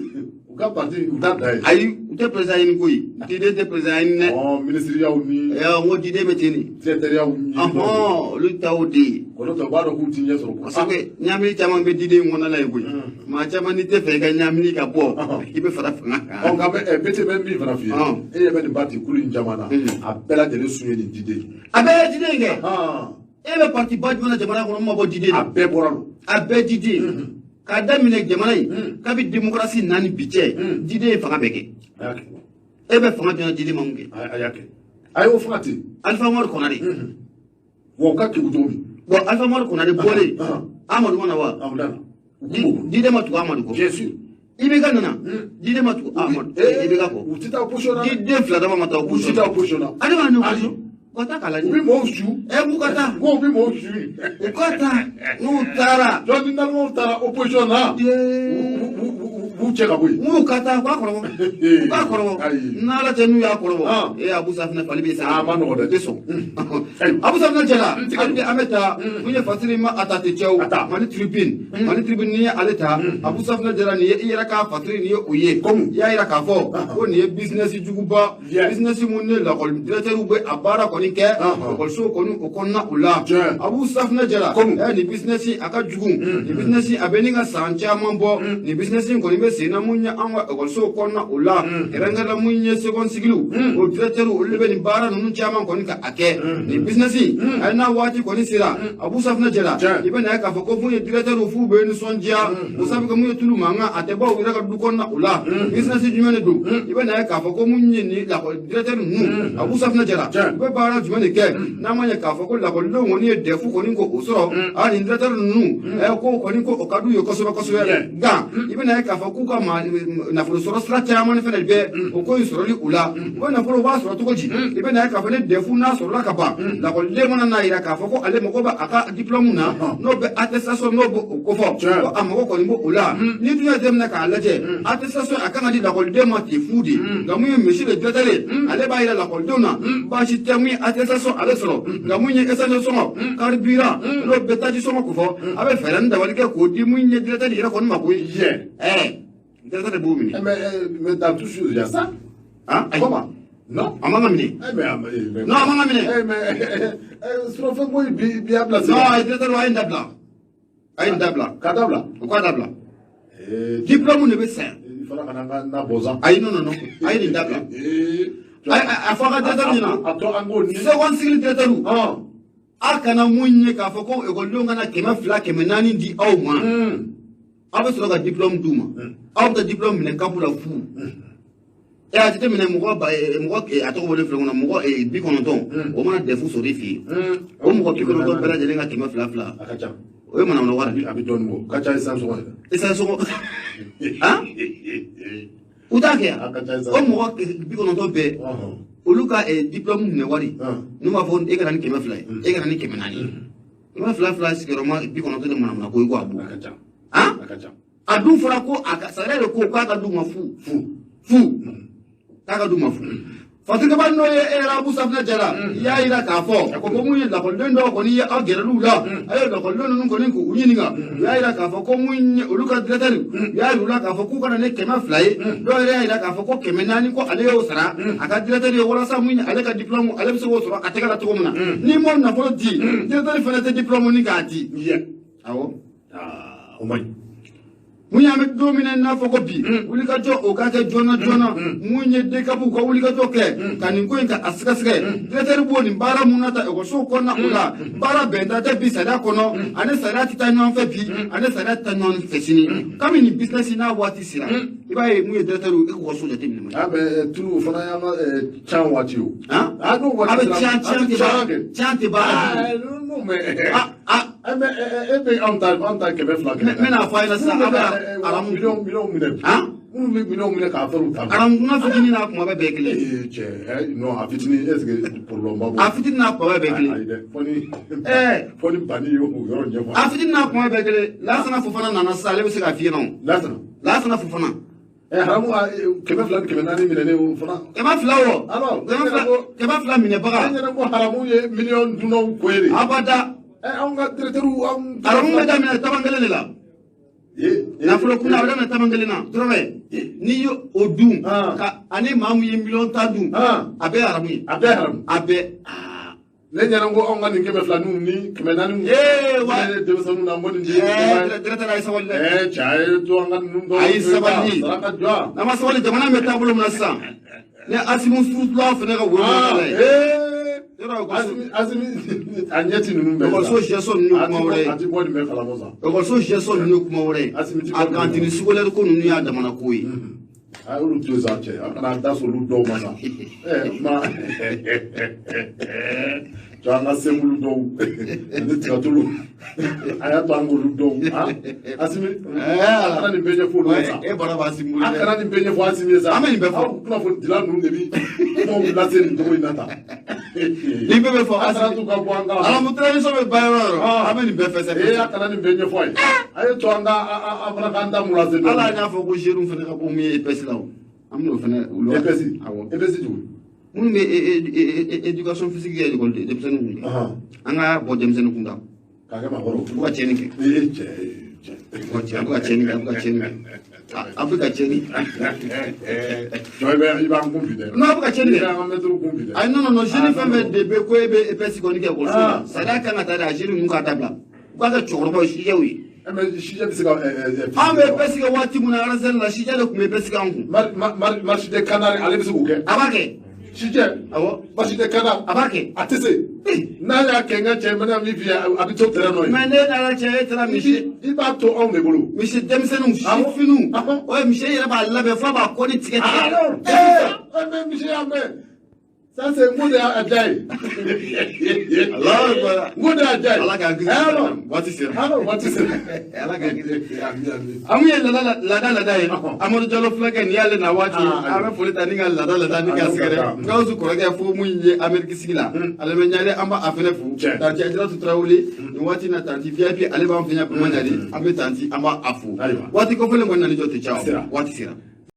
U ka parti u t'a da ye. Ayi, u tɛ président ɲini koyi. Diden tɛ président ɲini dɛ. Ɔ ministeriyaw ni. N ko diden bɛ ten de. Directeuriyaw ni. Olu ta o de ye. Olu ta u b'a dɔn k'u ti ɲɛ sɔrɔ. Parce que ɲamini caman bɛ diden kɔnɔna la yen koyi. Maa caman n'i tɛ fɛ i ka ɲamini ka bɔ, i bɛ fara fanga kan. Ɔ nka BT bɛ min fana f'i ye. E ɲɛ bɛ nin parti kulu in caman na. A bɛɛ lajɛlen sun ye nin diden. A bɛɛ ye diden kɛ. E bɛ parti ba jumɛn na jamana kɔnɔ min ma bɔ diden na? A bɛɛ bɔra don. A bɛɛ diden. K'a daminɛ jamana in kabi démocratie naani bi cɛ, diden ye fanga bɛɛ kɛ. E bɛ fanga jɔn diden ma mun kɛ? A y'a kɛ. A y'o fanga ten. Alpha Umaru Konare. Wa u ka kegun cogo min. Bon, Alpha Umaru Konare bɔlen, Amadu ma na wa? Diden ma tugu Amadu kɔ. Bien sûr. IBK nana, diden ma tugu Amadu IBK kɔ. U tɛ taa opposition na. Diden fila dama ma taa opposition na. U tɛ taa opposition na. Ale ma na opposition. U ka taa k'a lajɛ. U bɛ mɔgɔw su. K'u ka taa. Ko u bɛ mɔgɔw su. U ka taa. N'u taara. Donc ni nalimaw taara opposition na. U b'u cɛ ka bɔ yen. N'u ka taa, u k'a kɔrɔbɔ. U k'a kɔrɔbɔ. N'Ala cɛ n'u y'a kɔrɔbɔ. Ee Abu Safinɛ fali bɛ sa. A ma nɔgɔ dɛ. U tɛ sɔn. Abu Safinɛ cɛla. Hali bi an bɛ taa. Mun ye Fasiri ma a ta tɛ cɛw. Mali Tribune. Mali Tribune n'i ye ale ta. Abu Safinɛ jɛra nin ye i yɛrɛ k'a Fasiri nin ye o ye. Komi. I y'a yira k'a fɔ ko nin ye business juguba. Business mun ni lakɔli directeur bɛ a baara kɔni kɛ. Ekɔliso kɔni o kɔnɔna o la. Abu Safinɛ jɛra. Nin business a ka jugu. Nin business a bɛ ni ka san caman bɔ. Nin business kɔni bɛ sen na mun ye an ka ekɔlisow kɔnɔna o la. Kɛrɛnkɛrɛn la mun ye seconde cycle o directeur olu de bɛ nin baara ninnu caman kɔni ka a kɛ. Nin business a n'a waati kɔni sera. Abu Safinɛ jɛra. I bɛ na ye k'a fɔ ko mun ye directeur f'u bɛ nisɔndiya. O sabu kɛ mun ye tulu mankan a tɛ bɔ u yɛrɛ ka du kɔnɔna o la. Business jumɛn de don? I bɛ na ye k'a fɔ ko mun ye nin lakɔli directeur ninnu Abu Safinɛ jɛra. U bɛ baara jumɛn de kɛ? N'a ma ɲɛ k'a fɔ ko lakɔlidenw kɔni ye DEF kɔni ko o sɔrɔ, a nin directeur ninnu ko kɔni ko o ka d'u ye kosɛbɛ kosɛbɛ. Nka i bɛ na ye k'a fɔ ko k'u ka nafolo sɔrɔ sira caman fɛnɛ bɛ o ko in sɔrɔli u la. U bɛ nafolo b'a sɔrɔ cogo di? I bɛ na ye k'a fɔ ni DEF n'a sɔrɔla ka ban, lakɔliden mana n'a yira k'a fɔ ko ale mago bɛ a ka diplôme na, n'o bɛ attestation, n'o bɛ o kofɔ, ko a mago kɔni b'o la. Ni dun y'a jateminɛ k'a lajɛ, attestation a kan ka di lakɔliden ma ten fu de. Nka mun ye monsieur le directeur ye, ale b'a yira lakɔlidenw na baasi tɛ, mun ye attestation ale sɔrɔ, nka mun ye essence sɔngɔ, carburant, n'o bɛ taji sɔngɔ kofɔ, a bɛ fɛɛrɛ ni dabali kɛ k'o di mun ye directeur yɛrɛ kɔni ma koyi. Directeur de b'o minɛ. Mais dans tout chose, il y a ça. Hein? Comment? Non. A man ka minɛ. Mais Non, a man ka minɛ. Mais surafɛn ko bi bi y'a bila sen. Non, a ye directeur, a ye nin dabila. A ye nin dabila. Ka dabila. O k'a dabila. Diplôme de bɛ san. I fana kana n ka na bɔ sa. Ayi, non, non, non. A ye nin dabila. A fɔ a ka directeur ɲɛna. A to an k'o ni. Seconde cycle directeur. A kana mun ye k'a fɔ ko ekɔlidenw kana 200, 400 di aw ma. Aw bɛ sɔrɔ ka diplôme d'u ma. Aw bɛ taa diplôme minɛ CAP la fu. A jateminɛ, mɔgɔ ba mɔgɔ a tɔgɔ bɔlen filɛ kɔnɔ, mɔgɔ 90, o mana DEF sɔrɔ i fɛ yen, o mɔgɔ 90 bɛɛ lajɛlen ka 200 fila, A ka ca. o ye manamana wari. A bɛ dɔɔnin bɔ. Ka ca essence sɔngɔ ye. Essence sɔngɔ han, u t'a kɛ yan. A ka ca essence. O mɔgɔ 90 bɛɛ, olu ka diplôme minɛ wari, n'u b'a fɔ e ka na ni 200 ye, e ka na ni 400 ye, 200 fila sigiyɔrɔma 90 de, manamana ko i ko a bɔ. A ka ca. Han. A ka ca. A dun fɔra ko a ka sariya de ko k'a ka d'u ma fu. Fu. Fu, k'a ka d'u ma fu. Fatikaba n'o ye e yɛrɛ Abu Safinɛ Jara, i y'a yira k'a fɔ ko mun ye lakɔliden dɔw kɔni ye aw gɛrɛliw la, a ye lakɔliden ninnu kɔni k'u ɲininka, u y'a yira k'a fɔ ko mun ye olu ka directeur, u y'a yira u la k'a fɔ k'u ka na ni 200 ye. Dɔw yɛrɛ y'a yira k'a fɔ ko 400, ko ale y'o sara a ka directeur ye walasa mun ye ale ka diplôme, ale bɛ se k'o sɔrɔ a tɛgɛ la cogo min na. N'i m'o nafolo di, directeur fana tɛ diplôme ni k'a di. Awɔ. O man ɲi. Mun y'an bɛ don min na i n'a fɔ ko bi, wulikajɔ o ka kɛ joona joona. Mun ye DCAP ka wulikajɔ kɛ ka nin ko in ka a sɛgɛsɛgɛ, directeur b'o nin baara mun na ta ekɔlisow kɔnɔna, o la baara bɛnta tɛ bi sariya kɔnɔ, ani sariya tɛ taa ɲɔgɔn fɛ bi, ani sariya tɛ taa ɲɔgɔn fɛ sini. Kabini nin business n'a waati sera, i b'a ye mun ye directeur e k'u ka so jateminɛ. Ah, mais tulu o fana y'an ka can waati o. Han. Ah, n'o waati A bɛ sera, can an can bɛ tɛ can baara kɛ. Can tɛ baara. Ah, non, mais ah ah. Mais e bɛ anw ta 200. N bɛna fɔ a ɲɛna sisan, a bɛ aramu miliyɔn miliyɔn minɛ. Han. Minnu bɛ miliyɔn minɛ k'a fɛnw ta. Aramu kunna fitinin n'a kumaba bɛɛ kelen. Ee cɛ, non, a fitinin, est ce que problème b'a bolo? A fitinin n'a kumaba bɛɛ kelen. Ayi dɛ, fɔ ni banni y'o yɔrɔ ɲɛfɔ. A fitinin n'a kumaba bɛɛ kelen. Lasana Fofana nana sisan, ale bɛ se k'a f'i ɲɛna o. Lasana. Lasana Fofana. Haramu 200 ni 400 minɛnen o fana. 200 wɔ. Alors, 200, 200 minɛbaga. An ɲɛna ko haramu ye miliyɔn dunnaw ko ye de. Abada. Anw ka directeur anw. Haramu bɛ daminɛ taban kelen de la. Nafolo kunda a bɛ daminɛ taban kelen na dɔrɔmɛ. N'i ye o dun ka ani maa min ye miliyɔn 10 dun, a bɛɛ ye haramu ye. A bɛɛ ye haramu. A bɛɛ. Ne ɲɛna ko anw ka nin 200 ni 400. Ee wa. Ne ye denmisɛnninw na ko nin tɛ. Directeur, a ye sabali dɛ. Cɛ, a ye to an ka ninnu dɔw. A ye sabali. Sara ka jɔ. N'an ma sabali, jamana bɛ taabolo min na sisan, ni Asimu furutula fana ka wo la ye. Yɔrɔ ekɔliso. Asimi a ɲɛ ti ninnu bɛɛ. Ekɔliso gestion ninnu ye kuma wɛrɛ ye. A ti bɔ nin bɛɛ kalama sa. Ekɔliso gestion ninnu ye kuma wɛrɛ ye. Asimi ti A cantine scolaire ko ninnu y'a damana ko ye. A y'olu to yen sa cɛ, an kana an da s'olu dɔw ma sa. Ma to an ka semoule dɔw ani tigatulu, a y'a to an k'olu dɔw. Asimi, a kana nin bɛɛ ɲɛfɔ olu ye sa. E bɔra b'Asimi bolo A dɛ. kana nin bɛɛ ɲɛfɔ Asimi ye sa. An bɛ nin bɛɛ fɔ. Aw kunnafonidila ninnu de bi kumaw lase nin cogo in na tan. Nin bɛɛ bɛ fɔ. A kana t'u ka bɔ an kalama. Alamu transition bɛ ban yɔrɔ o yɔrɔ, an bɛ nin bɛɛ fɛsɛ. A kana nin bɛɛ ɲɛfɔ a ye. A ye to an ka an fana k'an da mun lase dɔɔnin. Ala y'a fɔ ko jeunes fana ka bɔ mun ye EPS la o. An bɛn'o fana olu. EPS. Awɔ. EPS cogo. Minnu bɛ éducation physique kɛ école denmisɛnninw kun kɛ. An ka bɔ denmisɛnnin kun da. K'a kɛ maakɔrɔw. U ka tiɲɛni kɛ. Ee cɛ, cɛ. A bɛ ka tiɲɛni kɛ, a bɛ ka tiɲɛni kɛ. A bɛ ka tiɲɛni. Jɔ, i b'an kun bi dɛ. Non, a bɛ ka tiɲɛni I kɛ. b'an ka mɛtiriw kun bi dɛ. Ayi, non, non, non, jeune fɛn fɛn de bɛ ko e bɛ EPS kɔni kɛ ekɔliso la. Ah. Sariya kan ka ta de, a jeune ninnu k'a dabila. U k'a kɛ cɛkɔrɔbaw ye, sijɛw ye. Mais sijɛ bɛ se ka An bɛ EPS kɛ waati min na, Alasɛni la, sijɛ de tun bɛ EPS kɛ an kun. Marche de canard, ale bɛ se k'o kɛ. A b'a kɛ. Sijɛ. Awɔ. Marche de canard. A b'a kɛ. A tɛ se. N'a y'a kɛ, n ka cɛ, n bɛna min f'i ye, a bɛ to terrain nɔ ye. Mais ne nana cɛ, e taara misi. I b'a to anw de bolo. Misi denmisɛnninw, sifinw. O ye misi yɛrɛ b'a labɛn f'a b'a kɔni tigɛ tigɛ. Alors, mais misi y'a mɛn. Ça, c'est n ko de y'a diya ye. Allahu akbar. N ko de y'a diya ye. Ala k'an kisi. Alors, Waati sera. Alors, waati sera. Ala k'an kisi. Amin, amin. An mun ye laada laada laada ye. Ɔhɔn. Amadu Jalo fulakɛ nin y'ale na waati ye. Ah, An bɛ foli ta ni ka laada laada ni ka Ah, sɛgɛrɛ. ah. Gawusu kɔrɔkɛ fo mun ye Ameriki sigi la. Ale bɛ ɲare, an b'a fɛnɛ fo. Tiɲɛ. Tanti Ajaratu Tarawele, nin waati in na tanti VIP, ale b'an fɛ yan Bamaɲare. An bɛ tanti, an b'a fo. Ayiwa. Waati kɔfɛlen kɔni na ni jɔ tɛ ca. Sera. Waati sera.